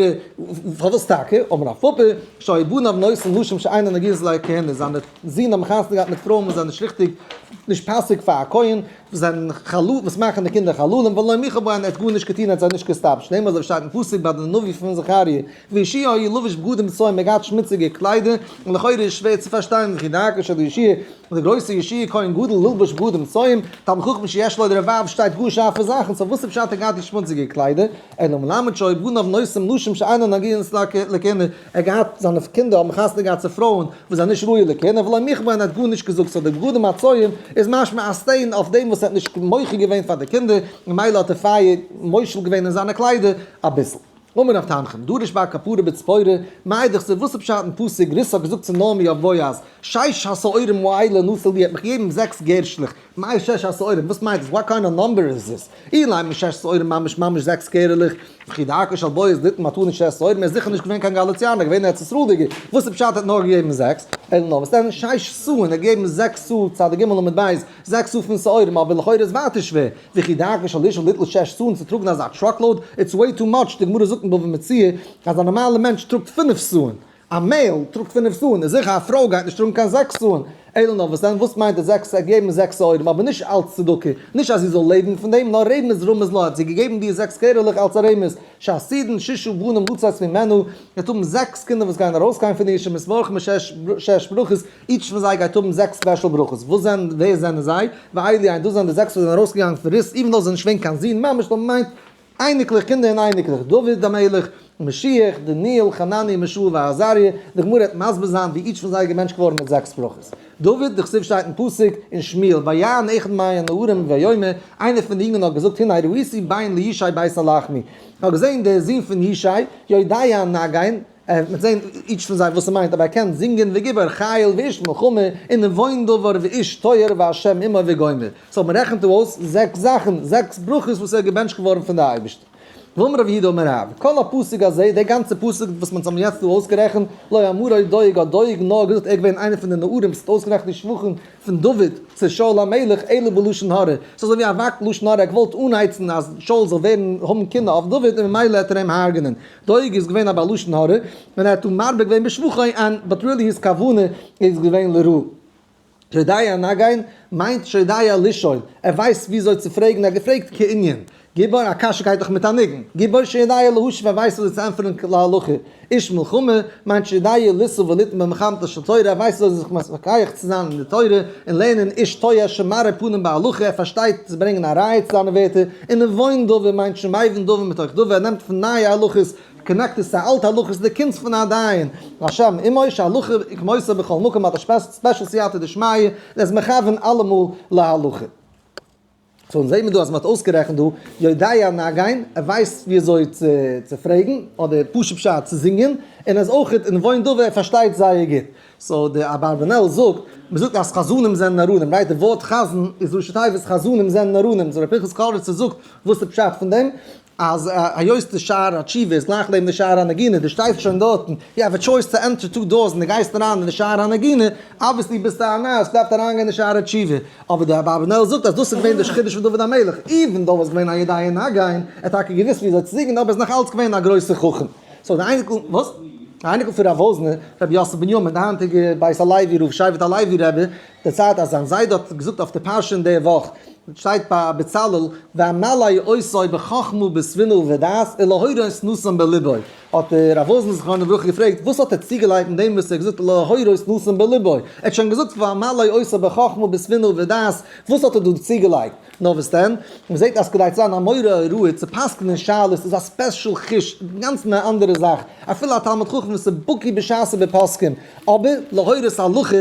פארוואס טאקע? אמר רב פפא, שהיו בניו נושאין נשים שאינן הוגנות לכהונה, זיינע זין האבן חתונה געהאט מיט פרויען וואס זענען נישט ריכטיג, נישט פאסיג פאר א כהן, וואס זענען חללים, וואס מאכן די קינדער חללים, ולא מיחה בהן, ער האט גארנישט געטון, ער האט זיי נישט געסטאפט, שנאמר אזוי ווי שטייט אין פסוק ביי די נביא פון זכריה, ויהושע היה לבוש בגדים צואים, ער האט געהאט שמוציגע קליידער, און לכאורה איז שווער צו פארשטיין, וכי דרכו של יהושע, און דער גרויסער יהושע כהן גדול ללבוש בגדים צואים, תלמיד חכם שיש לו רבב שטייט גאר שארפע זאכן, so וואס איז פשט ער געהאט די שמוציגע קליידער, אלא מלמד שהיו בניו נושאים נשים שאינן הוגנות לכהונה, ער געהאט זיינע קינדער האבן חתונה געהאט צו פרויען וואס זענען נישט ראוי לכהונה, ולא מיחה בהן ער האט גארנישט געזאגט, so די בגדים הצואים איז משמע א stain אויף דעם וואס ער האט נישט מוחה געווען פאר די קינדער, ממילא האט דער פייער מושל געווען אין זיינע קליידער אביסל. אמר רב תנחום, דרש בר קפרא בצפורה, מאי דכתיב וואס איז פשט אין פסוק, רות האט געזאגט צו נעמי אויף בועז, שש השעורים האלה נשא לי, ער האט מיך געגעבן זעקס גערשלעך, מאי שש השעורים, וואס מיינט עס, what kind of number is this, אילימא שש שעורים ממש ממש זעקס קערעלעך, וכי דרכו של בועז ליתן מתנה שש שעורים, ער איז זיכער נישט געווען קיין גאליציאנער, געווען ארץ ישראל'דיגער, וואס איז פשט ער האט נאר געגעבן זעקס, אלא נאר וואס דען, שש סאין, ער האט געגעבן זעקס סאה, צדיק ג' עמוד ב', זעקס סאה פון שעורים, אבער לכאורה איז ווייטער שווער, וכי דרכו של אשה ליטול שש סאין צו טראגן אזא truckload, it's way too much, די גמרא זאגט אין בבא מציעא אז א נארמאלע מענטש טראגט פינף סאין, א male טראגט פינף סאין, איז זיכער א פרוי גייט נישט טראגן קיין זעקס סאין, אלא נאר וואס דען, וואס מיינט די זעקס, ער האט געגעבן זעקס שעורים אבער נישט אלץ צדקה, נישט אז זי זאל לעבן פון דעם, נאר רמז רמז לה, האט זי געגעבן די זעקס קערעלעך אלץ א רמז, שעתידין ששה בנים לצאת ממנה, ער וועט האבן זעקס קינדער וואס גייען ארויסגיין פון איר, שמתברכין בשש ברכות, each פון זיי גייט האבן זעקס special ברכות, וואס זענען, ווער זענען זיי? ואלו הן, דאס זענען די זעקס וואס זענען ארויסגעגאנגען פון רות, even though זיי זענען נישט געווען קיין זין ממש, נאר מ'מיינט אייניקלעך, קינדער און אייניקלעך, דוד המלך, משיח, דניאל, חנניה, מישאל ועזריה, די גמרא וועט מסביר זיין ווי each פון זיי איז געבענטשט געווארן מיט זעקס ברכות. דוד, דכתיב שטייט אין פסוק אין שמואל, ויען אחד מהנערים ויאמר, איינער פון די יונגען האט געזאגט, הנה ראיתי בן לישי בית הלחמי, איך האב געזען דער זון פון ישי, יודע נגן, ער וועט זען each פון זיי וואס ס'מיינט, אבער ער קען זינגען וגיבור חיל ואיש מלחמה, ונבון דבר ואיש תואר והשם עמו וגומר. so מ'רעכנט דא אויס זעקס זאכן, זעקס ברכות וואס ער איז געבענטשט געווארן פון די אייבערשטער. ואמר רב יהודה אמר רב, כל הפסוק הזה, דער גאנצער פסוק וואס מען האט יעצט דא אויסגערעכנט, לא אמרו דואג האט דואג נאר געזאגט ער איז געווען איינער פון די נערים וואס האט אויסגערעכנט די שבחים פון דוד צו שאול המלך אלא בלשון הרע, ס'איז אזוי ווי א וואקט לשון הרע, ער האט געוואלט אנהייצן אז שאול זאל ווערן האבן קנאה אויף דוד און ממילא העט ער אים הרג'נען. דואג איז געווען א בעל לשון הרע, און ער האט דא מרבה געווען בשבחו און but really his כוונה איז געווען לרעה. יודע נגן מיינט שיודע לשאול, ער ווייסט וויאזוי צו פרעגן, ער האט געפרעגט כענין. גיבור, א קשיא גייט דאך מיט א ניגון. גיבור שיודע להשיב, ער ווייסט וויאזוי צו ענטפערן להלכה. איש מלחמה מיינט שיודע לישא וליתן במלחמתה של תורה, ער ווייסט וויאזוי זיך מתווכח צו זיין אין די תורה און לערנען. איש תוהא שמראה פנים בהלכה, ער פארשטייט צו ברענגען א ראיה צו זיינע ווערטער. און נבון דבר מיינט שמבין דבר מתוך דבר, ער נעמט פון נייע הלכות connect עס צו אלטע הלכות די קונסט פון א דיין, והשם עמו שהלכה כמותו בכל מקום האט א special סייעתא דשמיא און איז מכוון אלעמאל להלכה. so אונז זעהן מיר דא אז מען האט אויסגערעכנט דא יודע נגן, ער ווייסט ווי אזוי צו פרעגן, אדער פשוט פשט צו זינגען, און ער איז אויך ונבון דבר ער פארשטייט זייער גוט. so די אברבנאל זאגט, מען זאגט אז חזנים זענען נאראנים, right? די ווארט חזן איז ראשי תיבות חזנים זענען נאראנים, so ר' פנחס קאריצער זאגט וואס איז פשט פון דעם? אז היות די שער התשובה איז גלייך לעבן די שער הנגינה, דו שטייסט שוין דארטן, you have a choice to enter two doors און דו גייסט אריין אין די שער הנגינה, obviously ביסטו א נאר, האסט געדארפט אריינגיין אין די שער התשובה. אבער דער אברבנאל זאגט אז דאס איז געווען די חידוש פון דוד המלך, even though ער איז געווען א יודע נגן, ער האט טאקע געוואוסט ווי אזוי צו זינגען, אבער ער איז נאך אלץ געווען א גרויסער חכם. so די אייניקל, וואס? די אייניקל פון רב וואזנער, רבי יוסף בנימין, די היינטיגע בית הלוי רב, שבט הלוי רבי, דערציילט אז זיין זיידע האט געזאגט אויף די פרשה אין די וואך, שטייט ביי בצלאל, ואמלא אותו בחכמה בתבונה ובדעת ולהורות נתן בלבו, האט דער רב וואזנער זכרונו לברכה געפרעגט וואס האט ער צוגעלייגט אין דעם וואס ער האט געזאגט להורות נתן בלבו, ער האט שוין געזאגט ואמלא אותו בחכמה בתבונה ובדעת, וואס האט ער דא צוגעלייגט? נאר וואס דען? מען זעט אז כדי צו זיין א מורה הוראה צו פסק'נען שאלות איז א special חוש, אינגאנצן א אנדערע זאך, אפילו א תלמיד חכם וואס איז בקי בשס ובפוסקים, אבער להורות הלכה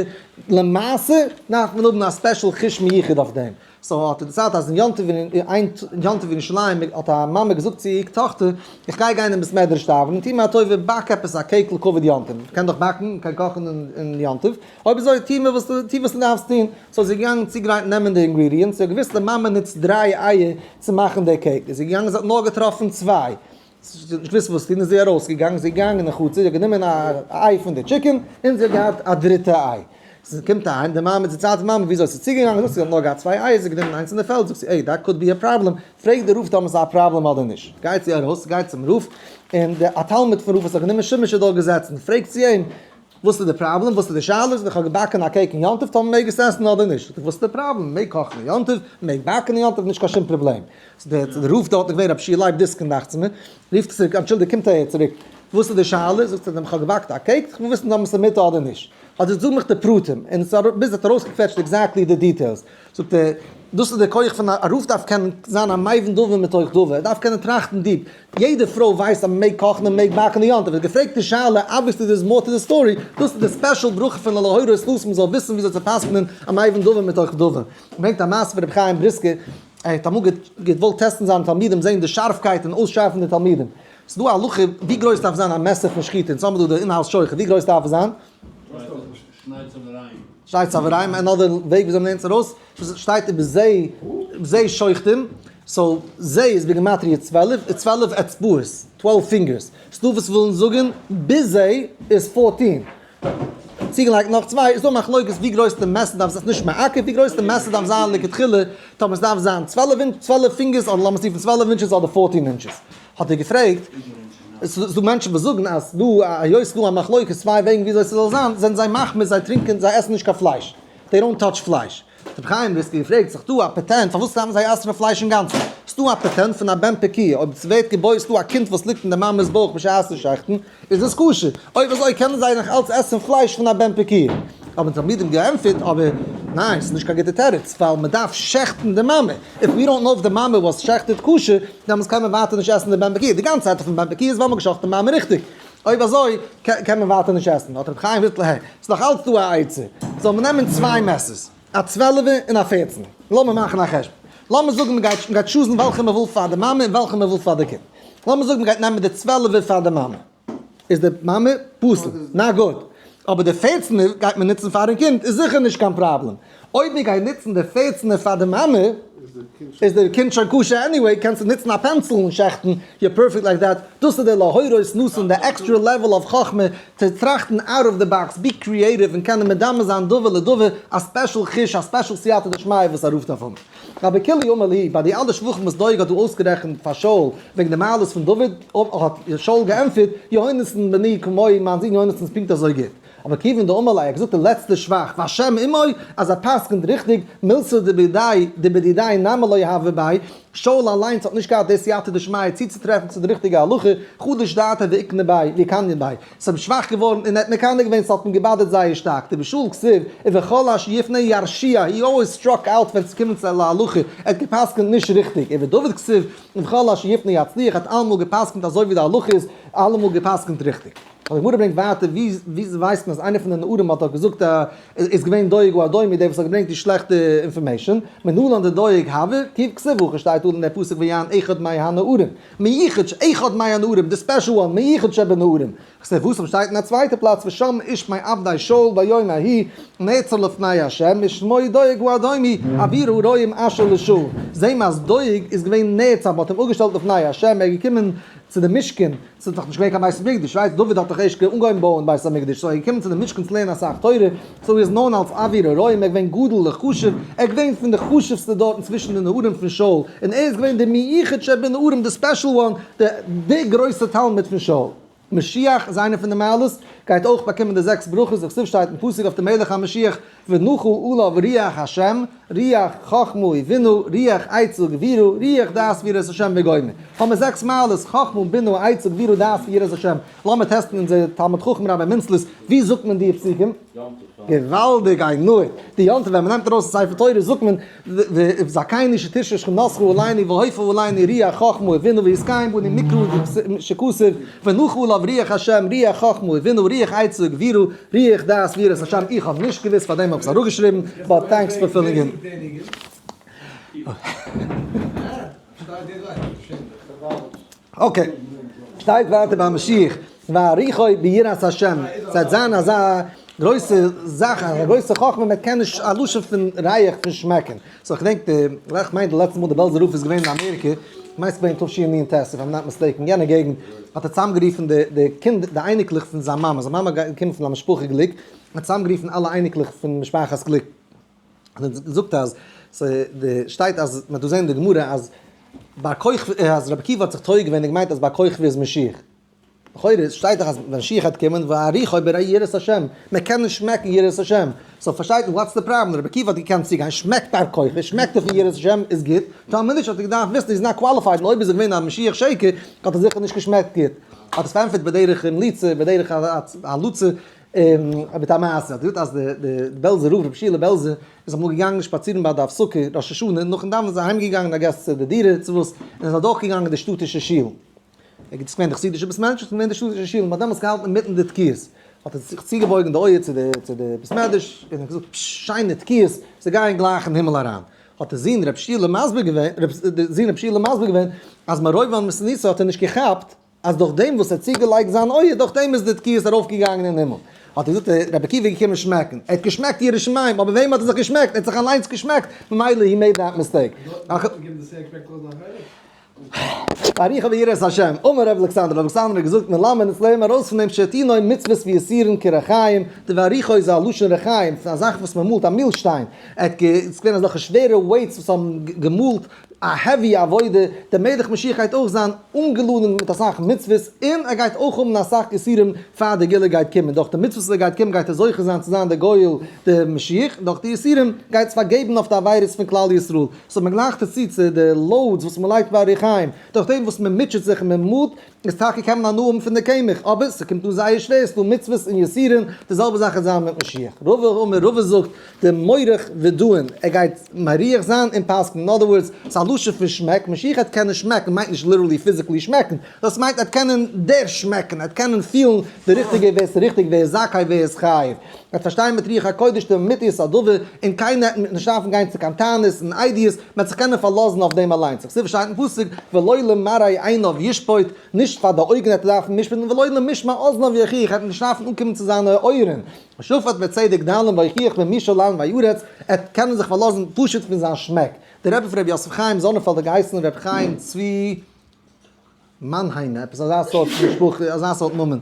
למעשה דארף מען האבן א special חוש מיוחד אויף דעם. so האט ער דערציילט אז אין יום טוב אין יום טוב אין ירושלים האט א מאמע געזאגט צו איר טאכטער, איך גיי גיין אין בית מדרש דאווענען, טו מיר א טובה באק עפעס א cake לכבוד יום טוב, מען קען דאך באקן, מען קען קאכן אין יום טוב, אויב אזוי טו מיר וואס טו וואס דו דארפסט טון. so איז זי געגאנגען צוגרייטן נעמען די ingredients, זי האט געוואוסט די מאמע נוצט דריי אייער צו מאכן די cake, איז זי געגאנגען זי האט נאר געטראפן צוויי, זי האט נישט געוואוסט וואס טון איז זי ארויסגעגאנגען, זי איז געגאנגען אין חצר, זי האט גענומען א איי פון די chicken, און זי האט געהאט א דריטע איי. זי קומט אהיים, די מאמע דערציילט די מאמע וויאזוי ס'איז צוגעגאנגען, זאגט זי האט נאר געהאט צוויי אייער, זי האט גענומען איינס אין די פעלד, זאגט זי, hey, that could be a problem, פרעג די רב טאמער ס'איז א פראבלעם אדער נישט. גייט זי ארויס, גייט צום רב, און די א תלמיד פון רב וואס האט גענומען שימוש איז דארט געזעצן, פרעגט זי אים, וואס איז די פראבלעם? וואס איז די שאלה? איך האב געבאקן א cake אין יום טוב, טאמער מעג עס עסן אדער נישט? זאגט ער, וואס איז די פראבלעם? מעג קאכן אין יום טוב, מעג באקן אין יום טוב, נישט קיין שום פראבלעם. דער רב דארט איז געווען רבי שיע לייב דיסקין דאכט זיך מיר, רופט ער צוריק, אנטשולדיגט קומט אהער צוריק, וואס איז די שאלה? זאגט ער, איך האב געבאקט א cake, איך וויל וויסן טאמער עס איז מותר אדער נישט. האט ער זאג מיך די פרטים, און ביז ער האט ארויסגעקוועטשט exactly די details. זאגט ער, דאס איז דער כח פון א רב דארף קענען זיין א מבין דבר מתוך דבר, ער דארף קענען טראכטן deep, יעדע פרוי ווייסט אז מען מעג קאכן און מען מעג באקן אין יום טוב, ער האט געפרעגט די שאלה, obviously there is more to the story, דאס איז די special ברכה פון להורות נתן מען זאל וויסן וויאזוי צו פסק'נען א מבין דבר מתוך דבר. ברענגט א מעשה פון רבי חיים בריסקער, ער האט אמאל געוואלט טעסטן זיינע תלמידים זען די שארפקייט און אויסשארפן די תלמידים, ס'איז דא א הלכה ווי גרויס דארף זיין א מעסער פון שחיטה, אונז האבן דא די in-house שוחט, ווי גרויס דארף עס זיין? שניידט אריין, another וועג וויאזוי מ'לערנט עס ארויס, שטייט ובזה בזה שוחטים, so זה איז בגימטריא 12, איז 12 אצבעות, 12 fingers, ס'דא וואס ווילן זאגן בזה איז 14, צוגעלייגט נאך צוויי, איז דא מחלוקת ווי גרויס די מעסער דארף זיין, ס'נישט מעכב ווי גרויס די מעסער דארף זיין לכתחילה, טאמער ס'דארף זיין 12 אינטש, 12 fingers אדער לאמיר עס רופן 12 inches אדער 14 inches. האט ער געפרעגט, עס איז דא מענטשן וואס זאגן אז דא היות ס'איז דא א מחלוקת צוויי וועגן וויאזוי ס'זאל זיין, זענען זיי מחמיר זיי טרינקען זיי עסן נישט קיין פלייש, they don't touch פלייש. האט רבי חיים בריסקער געפרעגט, ס'איז דא א פאטענט פארוואס דארפן זיי אסר'ן פלייש אינגאנצן? ס'איז דא א פאטענט פון א בן פקועה, אויב ס'ווערט געבוירן ס'איז דא א קינד וואס ליגט אין די מאמע'ס בויך בשעת'ן שעכטן, איז עס כשר, אויב אזוי קענען זיי נאך אלץ עסן פלייש פון א בן פקועה. האבן תלמידים געענטפערט, אבער ניין, ס'איז נישט קיין גוטע תירוץ, ווייל מ'דארף שעכטן די מאמע, if we don't know if די מאמע was שעכטעט כשר, דעמאלטס קען מען ווייטער נישט עסן די בן פקועה, די גאנצע היתר פון בן פקועה איז ווייל מ'האט געשאכטן די מאמע ריכטיג, אויב אזוי קען מען ווייטער נישט עסן. האט רבי חיים געזאגט, ל ה, ס'איז נאך אלץ דא א עצה, זאל מען נעמען צוויי מעסערס, א צוועלעווער און א פערצענער, לאמיר מאכן א חשבון, לאמיר זאגן מ'גייט מ'גייט choose ן וועלכע מ'וויל פאר די מאמע און וועלכע מ'וויל פאר די קינד, לאמיר זאגן מ'גייט נעמען די צוועלעווער פאר די מאמע, איז די מאמע פסול, not good, אבער די פערצענער גייט מען נוצן פארן קינד, איז זיכער נישט קיין פראבלעם, אויב מ'גייט נוצן די פערצענער פאר די מאמע, איז די קינד שוין כשר anyway, קענסטו נוצן א pencil און שעכטן, you're perfect like that, דאס איז די להורות נתן, די extra level of חכמה, צו טראכטן out of the box, be creative און קענען מדמה זיין דבר לדבר, א special חוש, א special סייעתא דשמיא וואס א רב דארף האבן. רבי כולי אמר להו, ביי די אלע שבחים וואס דואג האט דא אויסגערעכנט פאר שאול וועגן די מעלות פון דוד, האט שאול געענטפערט, יהונתן בני כמוהו, מיין זון יהונתן איז פונקט אזוי גוט. אבער כיוון דאמר ליה, ער האט געזאגט די לעצטע שבח, והשם עמו, אז ער פסק'נט ריכטיג, מילתא דבדידיה דבדידיה נמי לא הוה ביה, שאול אליינס האט נישט געהאט די סייעתא דשמיא צוצוטרעפן צו די ריכטיגע הלכה, חדש דעתיה ואיקני ביה ואיקני ביה, ס'איז אים שוואך געווארן און ער האט מקנא געווען, ס'האט אים געבאדערט זייער שטארק, דבשאול כתיב, ובכל אשר יפנה ירשיע, he always struck out ווען ס'קומט צו להלכה, ער האט גע'פסק'נט נישט ריכטיג, ובדוד כתיב, ובכל אשר יפנה יצליח, האט אלעמאל גע'פסק'נט אזוי ווי די הלכה איז, אלעמאל גע'פסק'נט ריכטיג. די גמרא ברענגט ווייטער, ווי ווייסט מען אז איינער פון די נערים האט דאך געזאגט א איז געווען דואג האדומי דער וואס האט געברענגט די שלעכטע information, מנלן דדואג הוה, כי כתיב הכא שטייט דא אין דער פסוק ויען אחד מהנערים, מיוחד אחד מהנערים, די special one, מיוחד שבנערים, כתיב התם שטייט אין א צווייטע פלאץ ושם איש מעבדי שאול ביום ההוא נעצר לפני ה' ושמו דואג האדומי אביר הרועים אשר לשאול, זעהן מיר אז דואג איז געווען נעצר מען האט אים אפגעשטעלט לפני ה' ער איז געקומען צו די משכן, ס'איז דאך נישט געווען קיין בית המקדש, right? דוד האט דאך ערשט אנגעהויבן בויען בית המקדש, so ער איז געקומען צו די משכן צו לערנען אסאך תורה, so ער איז known אלס אביר הרועים, ער איז געווען גדול וחשוב, ער איז געווען פון די חשוב'סטע דארטן צווישן די נערים פון שאול, און ער איז געווען דער מיוחד שבנערים, די special one, די גרויסע תלמיד פון שאול. משיח איז איינע פון די מעלות, גייט אויך באקומען די זעקס ברכות, דכתיב שטייט אין פסוק אויף די מלך המשיח ונחה עליו רוח השם, רוח חכמה ובינה, רוח עצה וגבורה, רוח דעת ויראת השם וגומר. האבן מיר זעקס מעלות, חכמה, בינה, עצה, גבורה, דעת ויראת השם. לאמיר טעסטן אונזער תלמיד חכם רבי מינצלעס, ווי זאגט מען די פסוקים? געוואלדיג, I knew it! די יום טוב ווען מ'נעמט ארויס די ספר תורה זאגט מען וזכני שתשרה שכינתך עלינו והופעה עלינו רוח חכמה ובינה ויתקיים בנו מקרא שכתוב ונחה עליו רוח השם רוח חכמה ובינה רוח עצה וגבורה רוח דעת ויראת השם איך האב נישט געוואוסט פארדעם האב איך עס אראפגעשריבן but thanks for filling in. Okay, שטייט ווייטער ביי משיח, והריחו ביראת השם, ס'וועט זיין אזא גרויסע זאך, אזא גרויסע חכמה, מען קען נישט, א לשון פון ריח פון שמעקן. so איך געדענק די, איך מיין די לעצטע מאל די בעלזער רב איז געווען אין אמעריקע, כ'מיין ס'איז געווען תשנ"ט if I'm not mistaken, יענע געגנט, האט ער צוזאמגערופן די די קינדער, די אייניקלעך פון זיין מאמע, זיין מאמע קומט פון א משפחה גליק, האט צוזאמגערופן אלע אייניקלעך פון משפחת גליק, און זאגט אז ס'שטייט אז מ'האט דא זעהן אין די גמרא אז בר כוכבא אז רבי עקיבא האט זיך טועה געווען און געמיינט אז בר כוכבא איז משיח. לכאורה שטייט דאך אז ווען משיח וועט קומען והריחו ביראת השם, מען קען נישט שמעקן יראת השם, so פארשטייט מען what's the problem, רבי עקיבא האט געקענט צוגיין שמעקט בר כוכבא, שמעקט ער פון יראת השם איז גוט, טאמער נישט האט ער געדארפט וויסן איז not qualified און אויב איז ער געווען א משיח שקר האט ער זיכער נישט געשמעקט גוט. האט עס פארענטפערט בדרך המליצה בדרך הלצה. מיט א מעשה, האט געזאגט אז די בעלזער רב רבי שיעלע בעלזער איז אמאל געגאנגען שפאצירן ביי די הפסקה ראש השנה, נאכן דאווענען איז ער אהיים געגאנגען I guess צו די דירה צו וואס, און איז אדורך געגאנגען די שטאטישע שול, ער איז געווען די חסידישע בית מדרש, איז געווען די שטאטישע שול, מ'האט דעמאלטס געהאלטן אינמיטן די תקיעות, האט ער זיך צוגעבויגן די אויער צו די צו די בית מדרש, און האט געזאגט פשש שיינע תקיעות, זיי גייען גלייך אין הימל אריין, האט די זון רבי שיעלע מסביר געווען, די זון רבי שיעלע מסביר געווען, אז מרוב ענוותנותו האט ער נישט געכאפט, אז דורך דעם וואס ער האט צוגעלייגט זיין אויער, דורך דעם איז די תקיעות ארויפגעגאנגען אין הימל. האט ער געזאגט, רבי עקיבא איז געקומען שמעקן. ער האט געשמעקט יראת שמים, אבער וועם האט ער זיך געשמעקט? ער האט זיך אליינס געשמעקט, ממילא he made that mistake. והריחו ביראת השם, אמר רבי אלכסנדר, רבי אלכסנדר האט געזאגט, מלמד אונז לערנען ארויס פון דעם שעטינוי מצוות ויסורין כרחיים, די והריחו איז א לשון רחיים, פון א זאך וואס מען מאלט, א מילשטיין, ער האט גע, עס איז געווען אזעלכע שווערע weights וואס האבן געמאלט, א heavy עבודה, דער מלך משיח גייט אויך זיין אנגעלאדענט מיט אסאך מצוות, און ער גייט אויך האבן אסאך יסורים פאר די גאולה גייט קומען, דורך די מצוות וואס ער גייט קומען גייט ער זוכה זיין צו זיין דער גואל דער משיח, דורך די יסורים גייט עס פארגעבן אויף די עבירות פון כלל ישראל, so מען גלייכט עס צו צו די loads וואס מען לייגט ביי ריחיים, דורך דעם וואס מען מוטשעט זיך און מען מאלט, איז טאקע קען מען הנאה האבן פון די קמח, אבער ס'קומט אן זייער שווער, ס'דא מצוות און יסורים, די זעלבע זאך וועט זיין מיט משיח. רבא אמר רבא זאגט, די מורח ודאין, ער גייט מריח זיין און פסק'נען, אין other words, ס'איז א לשון פון שמעק, משיח העט קענען שמעקן מיינט נישט literally physically שמעקן, דאס מיינט ער העט קענען דערשמעקן, ער העט קענען פילן די ריכטיגע ווער ס'איז ריכטיג ווער איז זכאי ווער איז חייב. ער וועט פארשטיין מיט רוח הקודש די אמיתיות הדבר, און קיינער וועט נישט דארפן גיין צו קיין טענות און עדיות, מען וועט זיך קענען פארלאזן אויף דעם אליינס. איך זע שטייט אין פסוק, ולא למראה עיניו ישפוט, נישט פאר די אויגן וועט ער דארפן משפט'ן, ולא למשמע אזניו יוכיח, ער וועט נישט דארפן אנקומען צו זיינע אויערן. ושפט בצדק דלים ויוכיח במשאל לעמי ארץ, ער וועט קענען זיך פארלאזן פשוט פון זיין שמעק. דער רבי פון רבי יוסף חיים זאנענפעלד האט געהייסן רבי חיים צבי. מאנהיימער, עפעס אזא סארט משפחה, אזא סארט נאמען.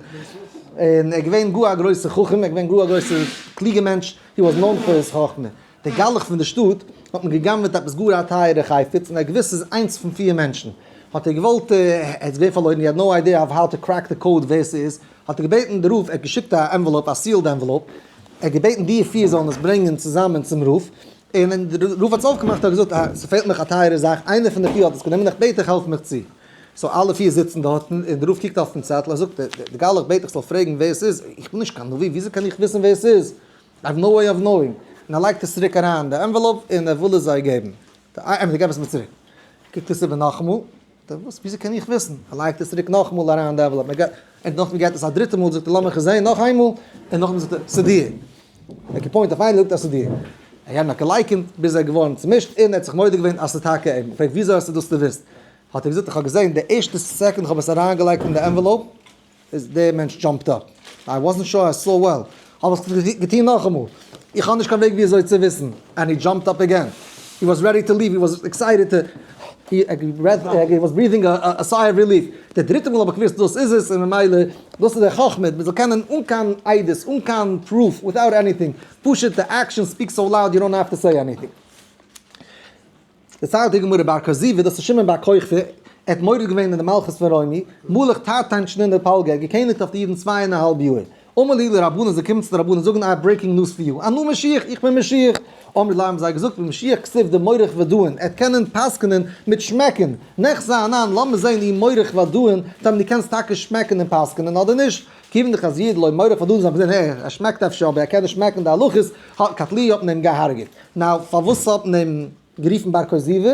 און ער איז געווען גאר א גרויסער חכם, ער איז געווען גאר א גרויסער קלוגער מענטש, he was known for his חכמה. דער גלח פון די שטאט האט אים גע'גנב'עט עפעס גאר א טייערע חפץ, און ער האט געוואוסט ס'איז איינס פון פיר מענטשן. האט ער געוואלט, ער איז געווען פארלוירן, he had no idea of how to crack the code ווער ס'איז, האט ער געבעטן די רב, ער האט געשיקט א envelope, א sealed envelope, ער האט געבעטן די פיר זאלן עס ברענגען צוזאמען צום רב, און ווען די רב האט עס אויפגעמאכט האט ער געזאגט אה, ס'פעלט מיך א טייערע זאך, איינער פון די פיר האט עס גענומען, איך בעט דיך העלף מיך צו. so אלע פיר זיצן דארטן, און די רב קוקט אויפן צעטל, ער זאגט, די גלח בעט איך זאל פרעגן ווער עס איז, איך בין נישט קיין נביא, וויאזוי קען איך וויסן ווער עס איז? I have no way of knowing. און ער לייגט עס צוריק אריין אין די envelope, און ער וויל עס זיי געבן. אמת, געב עס מיר צוריק. קוקט עס איבער נאכאמאל, וואס, וויאזוי קען איך וויסן? ער לייגט עס צוריק נאכאמאל אריין אין די envelope, און נאכדעם געבט עס א דריטע מאל, זאגט ער לאמיך עס זען נאך איינמאל, און נאכדעם זאגט ער, ס'דיר. ער האט גע point ט אויף איינער זאגט אז ס'איז דיר. ער האט נאך געלייקענט ביז ער איז געווארן צומישט און ער האט זיך מודה געווען אז ס'איז טאקע אים. פרעגט וויאזוי האסטו דאס דערוואוסט? האט ער געזאגט איך האב געזען די ערשטע second איך האב עס אריינגעלייגט אין די envelope איז דער מענטש jumped up. I wasn't sure I saw well. האב איך עס געטון נאכאמאל. איך האב נישט קיין וועג וויאזוי צו וויסן. And he jumped up again. He was ready to leave. He was excited to he was breathing a sigh of relief. די דריטע מאל האב איך געוואוסט דאס איז עס און ממילא דאס איז דער חכמה, מען זאל קענען אן קיין עדות, אן קיין proof, without anything, פשוט די action speaks so loud you don't have to say anything. דערציילט די גמרא בר כוזיבא, דאס איז שמעון בר כוכבא, ער האט מורד געווען אין די מלכות פון רומי, מלך תרתין שנין לפלגא, ער האט געקעניגט אויף די אידן צוויי און א האלב יאר. אמר להו לרבנן, זיי קומען צו די רבנן זאגן I have breaking news for you, אנא משיח, איך בין משיח. אמרי ליה האבן זיי געזאגט במשיח כתיב דמורח ודאין, ער וועט קענען פסק'נען מיט שמעקן, נחזי אנן, לאמיר זען אי מורח ודאין, טאמער דו קענסט טאקע שמעקן און פסק'נען אדער נישט, כיוון דחזיוה דלא מורח ודאין זיי האבן געזען ער שמעקט אפשר אבער ער קען נישט שמעקן די הלכות, קטלוהו האט מען אים געהארגעט. Now פארוואס האט מען אים גערופן בר כוזיבא?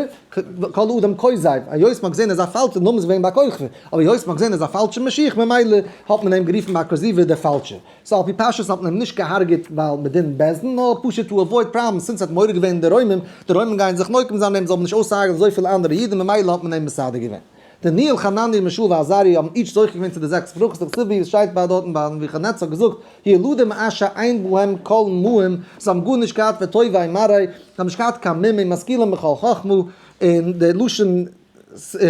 כל אדם כוזב, היות מ'האט געזען אז א פאלשער נאמען איז געווען בר כוכבא, אבער היות מ'האט געזען אז א פאלשער משיח ממילא האט מען אים גערופן בר כוזיבא דער פאלשער. So על פי פשטות האט מען אים נישט געהארגעט ווייל מדין בית דין, נאר פשוט to avoid problems, since ער האט מורה געווען די רוימים, די רוימים גייען זיך נוקם זיין אים, זאל מען נישט אויסהרג'ענען אזויפיל אנדערע אידן, ממילא האט מען אים מסדר געווען. דניאל, חנניה, מישאל ועזריה האבן each זוכה געווען צו די זעקס ברכות, דכתיב ווי עס שטייט ביי דארטן ביי נבוכדנצר האט געזאגט, ילדים אשר אין בהם כל מאום, זיי האבן גארנישט געהאט וטובי מראה, זיי האבן נישט געהאט קיין מום און משכילים בכל חכמה, און די לשון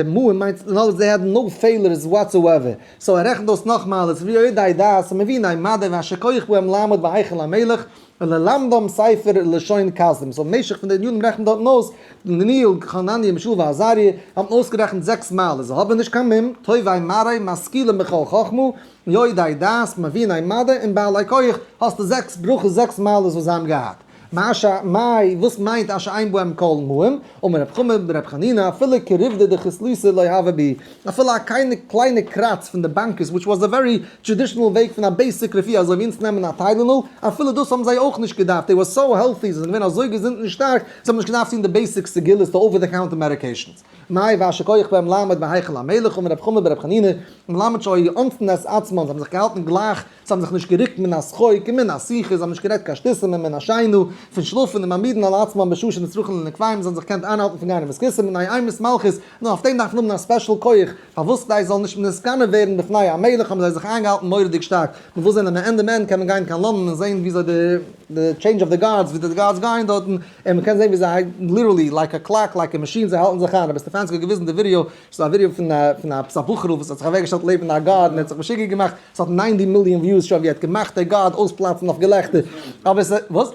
מאום מיינט אין other words they had no failures whatsoever, so ער רעכנט אויס נאך מעלות ויודעי דעת ומביני מדע ואשר כח בהם לעמוד בהיכל המלך וללמדם ספר לשון כשדים, so במשך פון די ענינים רעכנט דארטן אויס דניאל, חנניה, מישאל ועזריה האבן אויסגערעכנט זעקס מעלות, זיי האבן נישט קיין מום, טובי מראה, משכילים בכל חכמה, יודעי דעת, מביני מדע, און בעלי כח, האסטו זעקס ברכות זעקס מעלות וואס זיי האבן געהאט. מאי מאי, וואס מיינט אשר אין בהם כל מאום? אמר רב חמא ברב חנינא, אפילו כריבדא דחיסליתא לא הוה בהו, אפילו א קיינע קליינע קראץ פון די באנקעס which was a very traditional וועג פון א basic רפואה אזוי ווי אונז נעמען א Tylenol, אפילו דאס האבן זיי אויך נישט געדארפט, they were so healthy, זיי זענען געווען אזוי געזונט און שטארק, זיי האבן נישט געדארפט טון די basic סגולות, די over the counter medications. מאי ואשר כח בהם לעמוד בהיכל המלך אמר רב חמא ברב חנינא, מלמד שהיו עונתין את עצמן, זיי האבן זיך געהאלטן גלייך, זיי האבן זיך נישט גערוקט מן השחוק און מן השיחה, זיי האבן נישט גערעדט קיין שטותים און מן השינה, פון שלאפן און מעמידין על עצמן בשעה שנצרכין לנקביהם, זיי האבן זיך געקענט איינהאלטן פון גיין אין בית הכסא מפני אימת מלכות, נו אויף דעם דארף מען האבן א special כח, פארוואס כדי זיי זאלן נישט נתגנה ווערן בפני המלך האבן זיי זיך איינגעהאלטן מורא'דיג שטארק, מען וויל זען אז מען ענדע מען קען מען גיין קיין לאנדאן און זען וויאזוי די די change of the guards ווי די guards גייען דארטן, און מען קען זען ווי זיי literally like a clock like a machine זיי האלטן זיך איין, רבי סטעפאנסקי האט געוויזן די ווידעא, ס'איז א ווידעא פון א פון א בחור'ל וואס האט זיך אוועקגעשטעלט לעבן א guard און ער האט זיך משוגע געמאכט, ס'האט 90 מיליאן views שוין ווי ער האט געמאכט די guard אויספלאצן אויף געלעכטער, אבער ס'איז וואס?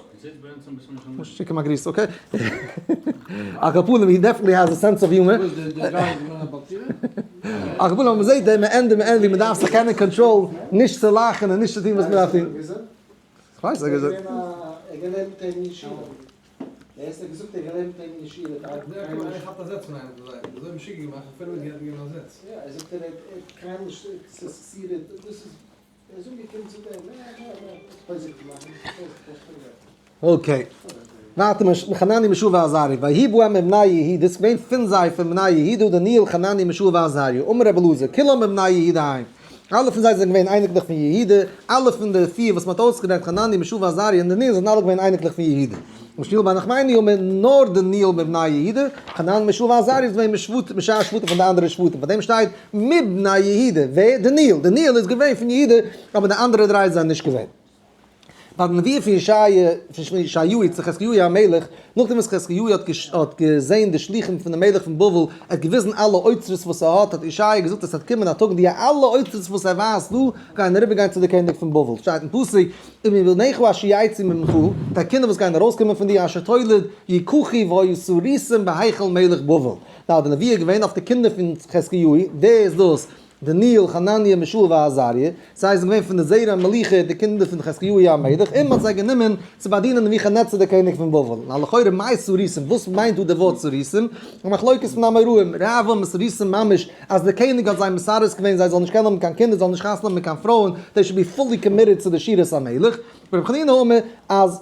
שיק אים א גריס okay. על כל פנים he definitely has a sense of humor. על כל פנים מ'זעט דעם ענדע מען ווי מ'דארף זיך קענען control נישט צו לאכן און נישט צו טון וואס מ'דארף טון. כ'ווייס ער געזאגט. Okay. ווייטער חנניה מישאל ועזריה, ויהי בואם מבני יהודה, ס'איז געווען פון זיי פון בני יהודה, דניאל חנניה מישאל ועזריה, אמר רבי אלעזר, כולם מבני יהודה הם, אלע פון זיי זענען געווען אייניקלעך פון יהודה, אלע פון די פיר וואס מ'האט אויסגערעכנט חנניה מישאל ועזריה און דניאל זענען אלע געווען אייניקלעך פון יהודה. ושמואל בר נחמני אמר, נאר דניאל מבני יהודה, חנניה מישאל ועזריה איז געווען משבט משאר שבטים פון די אנדערע שבטים, פאר דעם שטייט מבני יהודה, ווער? דניאל, דניאל איז געווען פון יהודה, אבער די אנדערע דריי זענען נישט געווען. ביי די נבואה פון ישעיה, פון ישעיהו צו חזקיהו המלך, נאכדעם וואס חזקיהו האט האט געזען די שלוחים פון דעם מלך פון בבל, ער האט געוויזן אלע אוצרות וואס ער האט, האט ישעיה געזאגט עס וועט קומען א טאג די אלע אוצרות וואס ער ווייזט דא, גייען אריבערגיין צו די קעניג פון בבל, שטייט אין פסוק, ומבניך אשר יצאו ממך, די קינדער וואס גייען ארויסקומען פון דיר אשר תוליד, יקחו והיו סריסים בהיכל מלך בבל. נאר די נבואה איז געווען אויף די קינדער פון חזקיהו, ווער איז דאס? דניאל, חנניה, מישאל ועזריה, זיי זענען געווען פון די זרע המלוכה, די קינדער פון חזקיהו המלך, און מען האט זיי גענומען צו באדינען נבוכדנצר דער קעניג פון בבל. און לכאורה מאי סריסים, וואס מיינט דא די ווארט סריסים? א מחלוקת פון אמוראים, רב אמר סריסים ממש, אז דער קעניג האט זיי מסרס געווען זיי זאלן נישט קענען האבן קיין קינדער, זאלן נישט חתונה האבן מיט קיין פרויען, they should be fully committed צו די שירות המלך. רבי חנינא אמר אז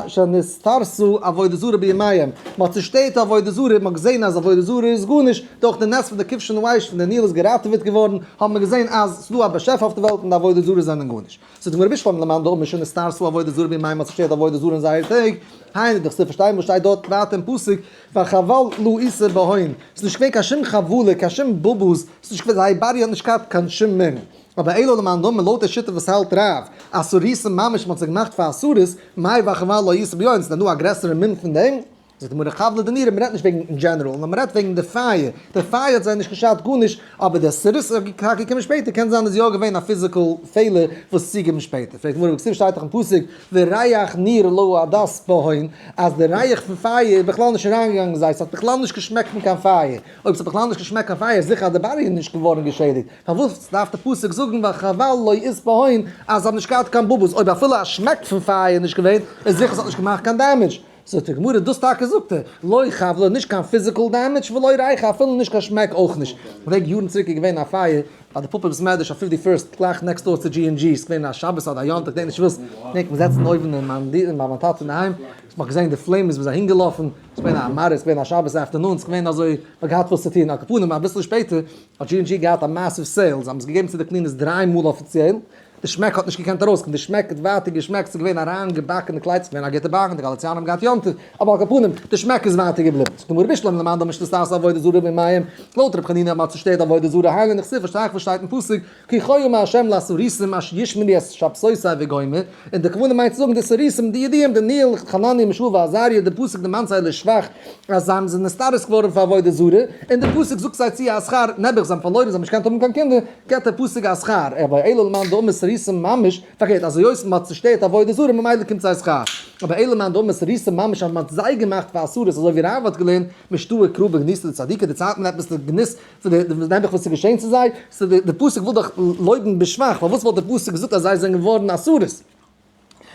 שנתארסו עבודה זרה בימיהם, מען האט צושטערט עבודה זרה, מען האט געזען אז עבודה זרה איז גארנישט, דורך די נס פון די כבשן האש פון דניאל איז געראטעוועט געווארן, האט מען געזען אז ס'איז דא א באשעפער אויף די וועלט און די עבודה זרה זענען גארנישט. זאגט די גמרא בשלמא למאן דאמר שנתארסו עבודה זרה בימיהם מען האט צושטערט עבודה זרה אין זייער טעג, היינו דאך צו פארשטיין וואס שטייט דארט ווייטער אין פסוק וחבל לא איתא בהון, ס'איז נישט געווען קיין שום חבלה, קיין שום בובוס, ס'איז נישט געווען, זייער body האט נישט געהאט קיין שום מום. אבער אלא למאן דאמר לויט די שיטה וואס האלט רב אז סריסים ממש מ'האט זיי געמאכט פאר א סריס, מאי וחבל לא איתא בהון, ס'איז דען דא א גרעסערע מום פון דעם? זאגט די גמרא חבלא דנורא, מ'רעדט נישט וועגן אין general, נאר מ'רעדט וועגן די פייער, די פייער האט זיי נישט געשאדט גארנישט, אבער די סריס איז טאקע געקומען שפעטער, קען זיין איז יא געווען א physical פעלער וואס איז צוגעקומען שפעטער. פרעגט די גמרא והכתיב שטייט דאך אין פסוק וריח נור לא עדת בהון, אז די ריח פון פייער איז בכלל נישט אריינגעגאנגען אין זיי, ס'האט בכלל נישט געשמעקט פון קיין פייער, אויב ס'האט בכלל נישט געשמעקט קיין פייער איז זיכער אז די body איז נישט געווארן געשעדיגט, פארוואס דארף די פסוק זאגן וחבל לא אית בהון אז זיי האבן נישט געהאט קיין בובוס, אויב אפילו א שמעק פון פייער איז נישט געווען איז זיכער ס'האט נישט געמאכט קיין damage. זאגט די גמרא דאס טאקע זאגט ער, לא חבלא נישט קיין physical damage ולא ריחא אפילו נישט קיין שמעק אויך נישט. כ'געדענק יארן צוריק איז געווען א פייער ביי די פאפא בית מדרש אויף Fifty First גלייך next door צו G and G, ס'איז געווען א שבת אדער א יום טוב כ'געדענק נישט וואס, כ'געדענק מיר זעצן אויבן אין מיין דירה ביי מיין טאטע אינדערהיים, מ'האט געזען די flames מ'איז אהין געלאפן, ס'איז געווען א מראה, ס'איז געווען א שבת afternoon, ס'איז געווען אזוי, מ'האט געהאט וואס צו טון, על כל פנים אביסל שפעטער האט G and G געהאט א massive sale, זיי האבן עס געגעבן צו די cleaners דריי מאל אפיציעל, די שמעק האט נישט געקענט ארויסקומען, די שמעק האט ווייטער געשמעקט, ס'איז געווען אריינגעבאקענע קלייד, ס'איז געווען א גוטע באקן, די גאליציאנער האבן געהאט יום טוב, אבער על כל פנים, די שמעק איז ווייטער געבליבן. זאגט די גמרא בשלמא למאן דאמר שנתעשה עבודה זרה בימיהם, לויט רבי חנינא אז מ'האט צושטערט עבודה זרה היינו דכתיב פארשטיי איך וואס שטייט אין פסוק, כי כה אמר ה' לסריסים אשר ישמרו את שבתותי וגומר, און די כוונה מיינט צו זאגן די סריסים, די ידועים, דניאל, חנניה, מישאל ועזריה, די פסוק דערמאנט זיי לשבח אז זיי זענען נסתרס געווארן פאר עבודה זרה, און די פסוק זאגט זיי צו א שכר, נעבעך זיי האבן פארלוירן זיי האבן נישט געקענט האבן קיין קינדער, געבט דער פסוק א שכר, אבער אלא למאן דאמר סריסים ממש, פארקערט אז היות מען האט צושטערט עבודה זרה ממילא קומט זיי שכר, אבער אלא למאן דאמר סריסים ממש אז מען האט זיי געמאכט פאר א סריס אזוי ווי רב האט געלערנט משתעי קרא בגנותא דצדיקי דערציילט מען עפעס די גנות פון די נעבעך וואס איז געשען צו זיי, so די פסוק וויל דאך לויבן בשבח, פארוואס וואלט די פסוק געזאגט אז זיי זענען געווארן א סריס?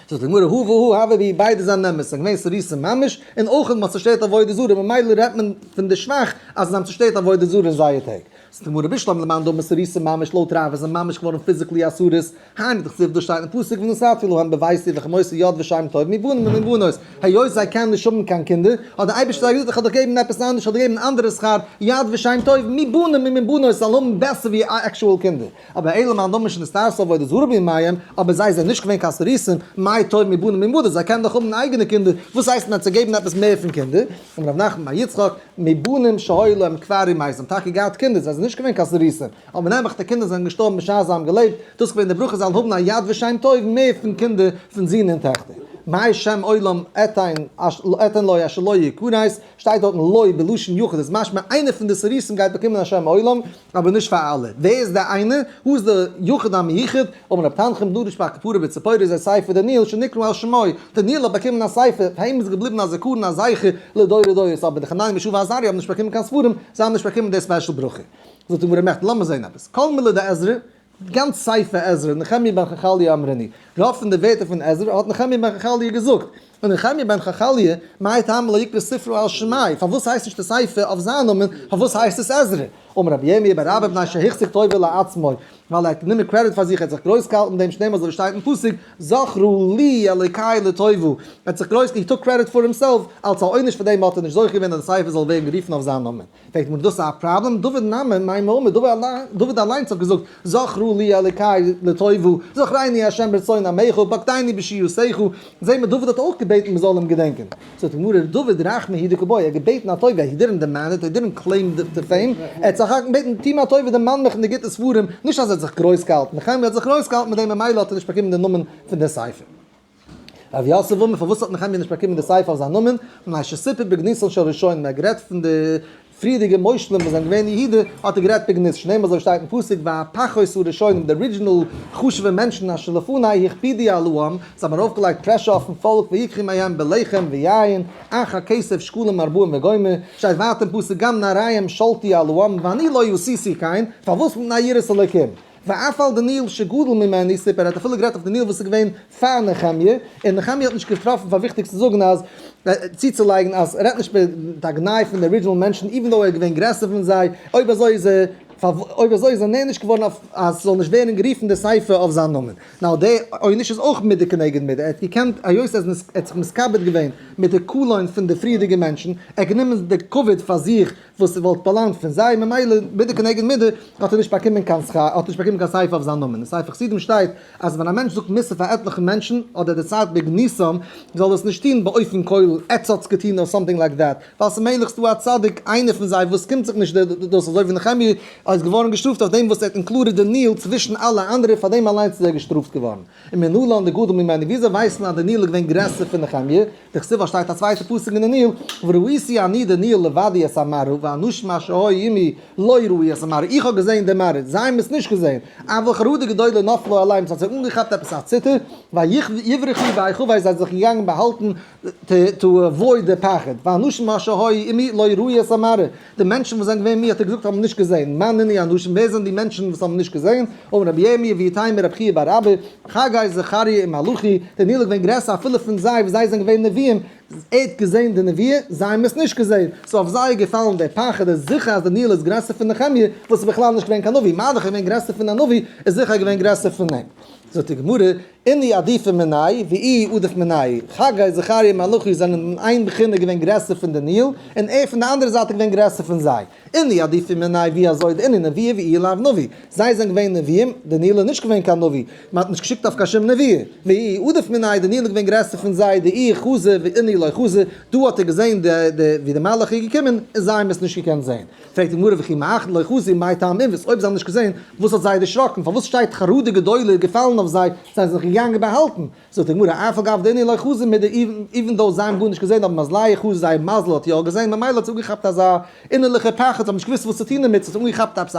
זאגט די גמרא הא והא הוה בהו ביידע זענען אמת, ס'איז געווען סריסים ממש, און אויך האט מען צושטערט עבודה זרה, ממילא רעדט מען פון די שבח אז זיי האבן צושטערט עבודה זרה אין זייער טעג. זאגט די גמרא בשלמא למאן דאמר סריסים ממש לויט רב איז ער ממש געווארן physically א סריס, היינו דכתיב דאס שטייט אין פסוק ונתתי להם בביתי וחמותי יד ושם טוב מבנים ומבנות, היות זיי קענען נישט האבן קיין קינדער, האט דער אייבערשטער זיי געזאגט איך וועל דיך געבן עפעס אנדערש, איך וועל דיר געבן אן אנדערע שכר, יד ושם טוב מבנים ומבנות, זיי זאלן האבן בעסער ווי actual קינדער. אבער אלא למאן דאמר שנתארסו עבודה זרה בימיהם, אבער זיי זענען נישט געווען קיין סריסים, מאי טוב מבנים ומבנות, זיי קענען דאך האבן אייגענע קינדער, וואס הייסט מען האט זיי געגעבן עפעס מער פון קינדער? אמר רב נחמן בר יצחק, מבנים שהיו להם כבר ומתו, זיי האבן טאקע געהאט קינדער, זיי זענען נישט געווען קיין סריסים, אבער נעבעך די קינדער זענען געשטארבן בשעת זיי האבן געלעבט, דאס איז געווען די ברכה זיי זאלן האבן א יד ושם טוב מער פון קינדער פון זין און טעכטער. מאי שם עולם אתן לו אשר לא יכרת, שטייט דארטן לו בלשון יחיד איז משמע איינער פון די סריסים גייט באקומען א שם עולם, אבער נישט פאר אלע. ווער איז דער איינער? הוא איז דער יחיד המיוחד, אמר רב תנחום דרש בר כפרה בציפורי זה ספר דניאל שנקרא על שמו, דניאל האט באקומען א ספר, פאר אים איז געבליבן א זכרון א זכר לדורי דורות, אבער די חנניה מישאל ועזריה האבן נישט באקומען קיין ספרים, זיי האבן נישט באקומען די special ברכה. זאגט די גמרא מעכטיג, לאמיר זען עפעס. כל מילי דעזרא, גאנץ ספר עזרא, נחמיה בן חכליה אמרינהו, רוב פון די ווערטער פון עזרא האט נחמיה בן חכליה געזאגט, און נחמיה בן חכליה, מאי טעמא לא איקרי ספרא על שמיה, פארוואס הייסט נישט די ספר אויף זיין נאמען, פארוואס הייסט עס עזרא? אמר רבי ירמי' בר אבא מפני שהחזיק טובה לעצמו, ווייל ער האט גענומען credit פאר זיך, ער האט זיך גרויס געהאלטן מיט דעם שנאמר אזוי ווי שטייט אין פסוק, זכרה לי אלוקי לטובה, ער האט זיך גרויס, he took credit for himself, אלס א עונש פאר דעם האט ער נישט זוכה געווען אז די ספר זאל ווערן גערופן אויף זיין נאמען. פרעגט מען דאס איז א פראבלעם? דוד נמי מאי מאמר, דוד אליינס האט געזאגט זכרה לי אלוקי לטובה, זכרני ה' ברצון עמך ופקדני בישועתך, זעהן מיר דוד האט אויך געבעטן מען זאל אים געדענקען, זאגט די גמרא דוד רחמי הוא דקא בעי, ער האט געבעטן א טובה, he didn't demand it, he didn't claim the fame, ער האט סך הכל געבעטן טו מיר א טובה דערמאן מיך אין די גוטע ספרים, נישט אז ער האט זיך גרויס געהאלטן, נחמיה האט זיך גרויס געהאלטן מיט דעם ממילא האט ער נישט באקומען די נאמען פון די ספר. רב יוסף אמר, פארוואס האט נחמיה נישט באקומען די ספר אויף זיין נאמען, מפני שסיפר בגנותן של ראשונים, ער האט גערעדט פון די פריערדיגע מושלים וואס זענען געווען אין יהודה, האט ער גערעדט בגנות, שנאמר אזוי שטייט אין פסוק, והפחות הראשונים, די original חשוב'ע מענטשן אשר לפני הכבידו על העם, זיי האבן ארויפגעלייגט pressure אויפן פאלק, ויקחו מהם בלחם ויין, אך הכסף שקלים ארבעים וגומר, שטייט ווייטער אין פסוק, גם נעריהם שלטו על העם, ואני לא עשיתי כן, פארוואס מפני יראת אלוקים. ואף על דניאל שגדול ממנו סיפר, ער האט אפילו גערעדט אויף דניאל וואס איז געווען פאר נחמיה, און נחמיה האט נישט געטראפן פאר וויכטיג צו זאגן אז, צוצולייגן אז ער רעדט נישט מיט א גנאי פון די original מענטשן even though ער איז געווען גרעסער פון זיי, אויב אזוי איז ער, אויב אזוי איז ער נענש געווארן אויף אז ס'זאל נישט ווערן גערופן די ספר אויף זיין נאמען. now די עונש איז אויך מידה כנגד מידה, ער האט געקענט, היות ער האט זיך מתכבד געווען מיט די קלון פון די פריערדיגע מענטשן, ער האט גענומען די כבוד פאר זיך, וואס וואלט באלאנגט פון זיי, ממילא מידה כנגד מידה האט ער נישט באקומען קיין שכר, האט ער נישט באקומען קיין ספר אויף זיין נאמען. אין ספר חסידים שטייט אז ווען א מענטש זאגט מוסר פאר עטליכע מענטשן אדער דערציילט בגנותם, זאל ער עס נישט טון באופן כולל, עטס האטס געטון or something like that, ווייל ס'מעגליך ס'דא א צדיק איינער פון זיי וואס קומט זיך נישט דאס, אזוי ווי נחמיה איז געווארן געשטראפט אויף דעם וואס ער האט included דניאל צווישן אלע אנדערע, פאר דעם אליינס איז ער געשטראפט געווארן. און מנלן דגדול ממנו, וויאזוי ווייסט מען אז דניאל איז געווען גרעסער פון נחמיה? דכתיב ווייל שטייט א צווייטע פסוק אין דניאל, וראיתי אני דניאל לבדי את המראה ואנשים אשר היו עמי לא ראו את המראה, איך האב געזען די מראה, זיי האבן עס נישט געזען, אבל חרדה גדולה נפלה עליהם, ס'האט זיי אנגעכאפט עפעס א ציטער, ויברחו בהיחבא זיי זענען זיך געגאנגען באהאלטן to avoid די פחד, ואנשים אשר היו עמי לא ראו את המראה, די מענטשן וואס זענען געווען מיר האט ער געזאגט האבן נישט געזען, מאן נינהו אנשים, ווער זענען די מענטשן וואס האבן נישט געזען, אמר רבי ירמי' ואיתימא רבי חייא בר אבא, חגי זכריה און מלאכי, דניאל איז געווען גרעסער אפילו פון זיי וואס זיי זענען געווען נביאים, ער האט געזען די נבואה, זיי האבן עס נישט געזען, so אויף זיי איז געפאלן דער פחד, איז זיכער אז דניאל איז גרעסער פון נחמיה, וואס איז בכלל נישט געווען קיין נביא, מה דאך ער איז געווען גרעסער פון א נביא, איז זיכער געווען גרעסער פון אים. זאגט די גמרא, אינהו עדיפי מיניה ואיהו עדיף מנייהו, חגי, זכריה און מלאכי זענען אין איין בחינה געווען גרעסער פון דניאל, און ער פון די אנדערע זייט איז געווען גרעסער פון זיי. אינהו עדיפי מיניה ווי אזוי דאינהו נביאי ואיהו לאו נביא, זיי זענען געווען נביאים, דניאל איז נישט געווען קיין נביא, מען האט נישט געשיקט אויף קיין שום נבואה, ואיהו עדיף מיניה דניאל איז געווען גרעסער פון זיי, דאיהו חזי ואינהו לא חזו, דא האט ער געזען ווי די מלאך איז געקומען, און זיי האבן עס נישט געקענט זען. פרעגט די גמרא וכי מאחר דלא חזו מאי טעמא אימוות, אויב זיי האבן נישט געזען, וואס האט זיי דערשראקן, פארוואס שטייט חרדה גדולה איז געפאלן אויף זיי, זיי זענען זיך געגאנגען באהאלטן, זאגט די גמרא אף על גב דאינהו לא חזו מידי even though זיי האבן גארנישט געזען אבער מזלייהו חזו זייער מזל האט יא געזען ממילא האט זיי אנגעכאפט אזא אינערליכע פחד זיי האבן נישט געוואוסט וואס צו טון דערמיט ס'האט זיי אנגעכאפט עפעס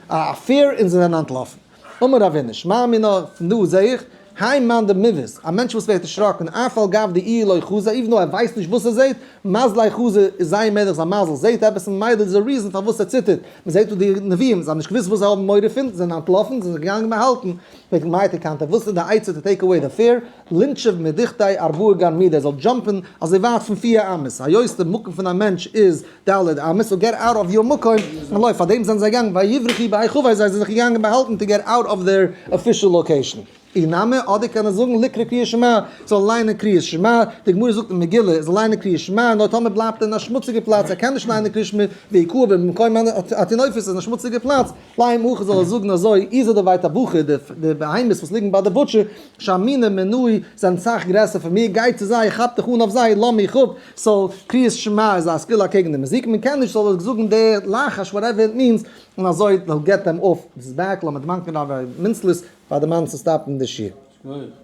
א fear און זיי זענען אנטלאפן. אמר רבינא שמע מינה פון דא זעה איך האי מאן דמיוות, א מענטש וואס ווערט דערשראקן אף על גב דאיהו לא חזי even though ער ווייסט נישט וואס ער זעט, מזליה חזי איז זייער מעגליך זיין מזל זעט עפעס און ממילא איז א reason פארוואס ער ציטערט, מען זעט דא די נביאים זיי האבן נישט געוואוסט וואס זיי האבן מורא פון, זיי זענען אנטלאפן, זיי זענען געגאנגען באהאלטן, פרעגט מאי תקנתיה וואס איז די עצה to take away די fear, לינשב מדוכתיה ארבעה גרמידי ער זאל jump ן אזוי ווייט פון פיר אמות, היות די מקום פון א מענטש איז ד' אמות, so get out of your מקום, און לויף, פארדעם זענען זיי געגאנגען ויברחו בהיחבא זיי זענען זיך געגאנגען באהאלטן to get out of their official location. אי נמי, אדער קען ער זאגן ליקרי קריאת שמע, זאל ליינען קריאת שמע, די גמרא זאגט אין מגילה, זאל ליינען קריאת שמע, נאר טאמער בלייבט ער אין א שמוציגע פלאץ, ער קען נישט ליינען קריאת שמע, והכהו במקום הטינופת איז אין א שמוציגע פלאץ, לימא הכי זאל ער זאגן אזוי, איזי דבי טבחי, די בהמות וואס ליגן ביי די butcher, שמינא מינאי, זענען סאך גרעסער פון מיר, גיי צו זיי, כאפ דיך אן אויף זיי, לאז מיך אפ, so קריאת שמע איז א סגולה אקעגן די מזיק, מען קען נישט, זאל ער זאגן די לחש whatever it means, און אזוי they'll get them off his back, לאמיר דערמאנקען רבי מינצלעס פאר די מאן צו stop ן די שיעור. שכוח.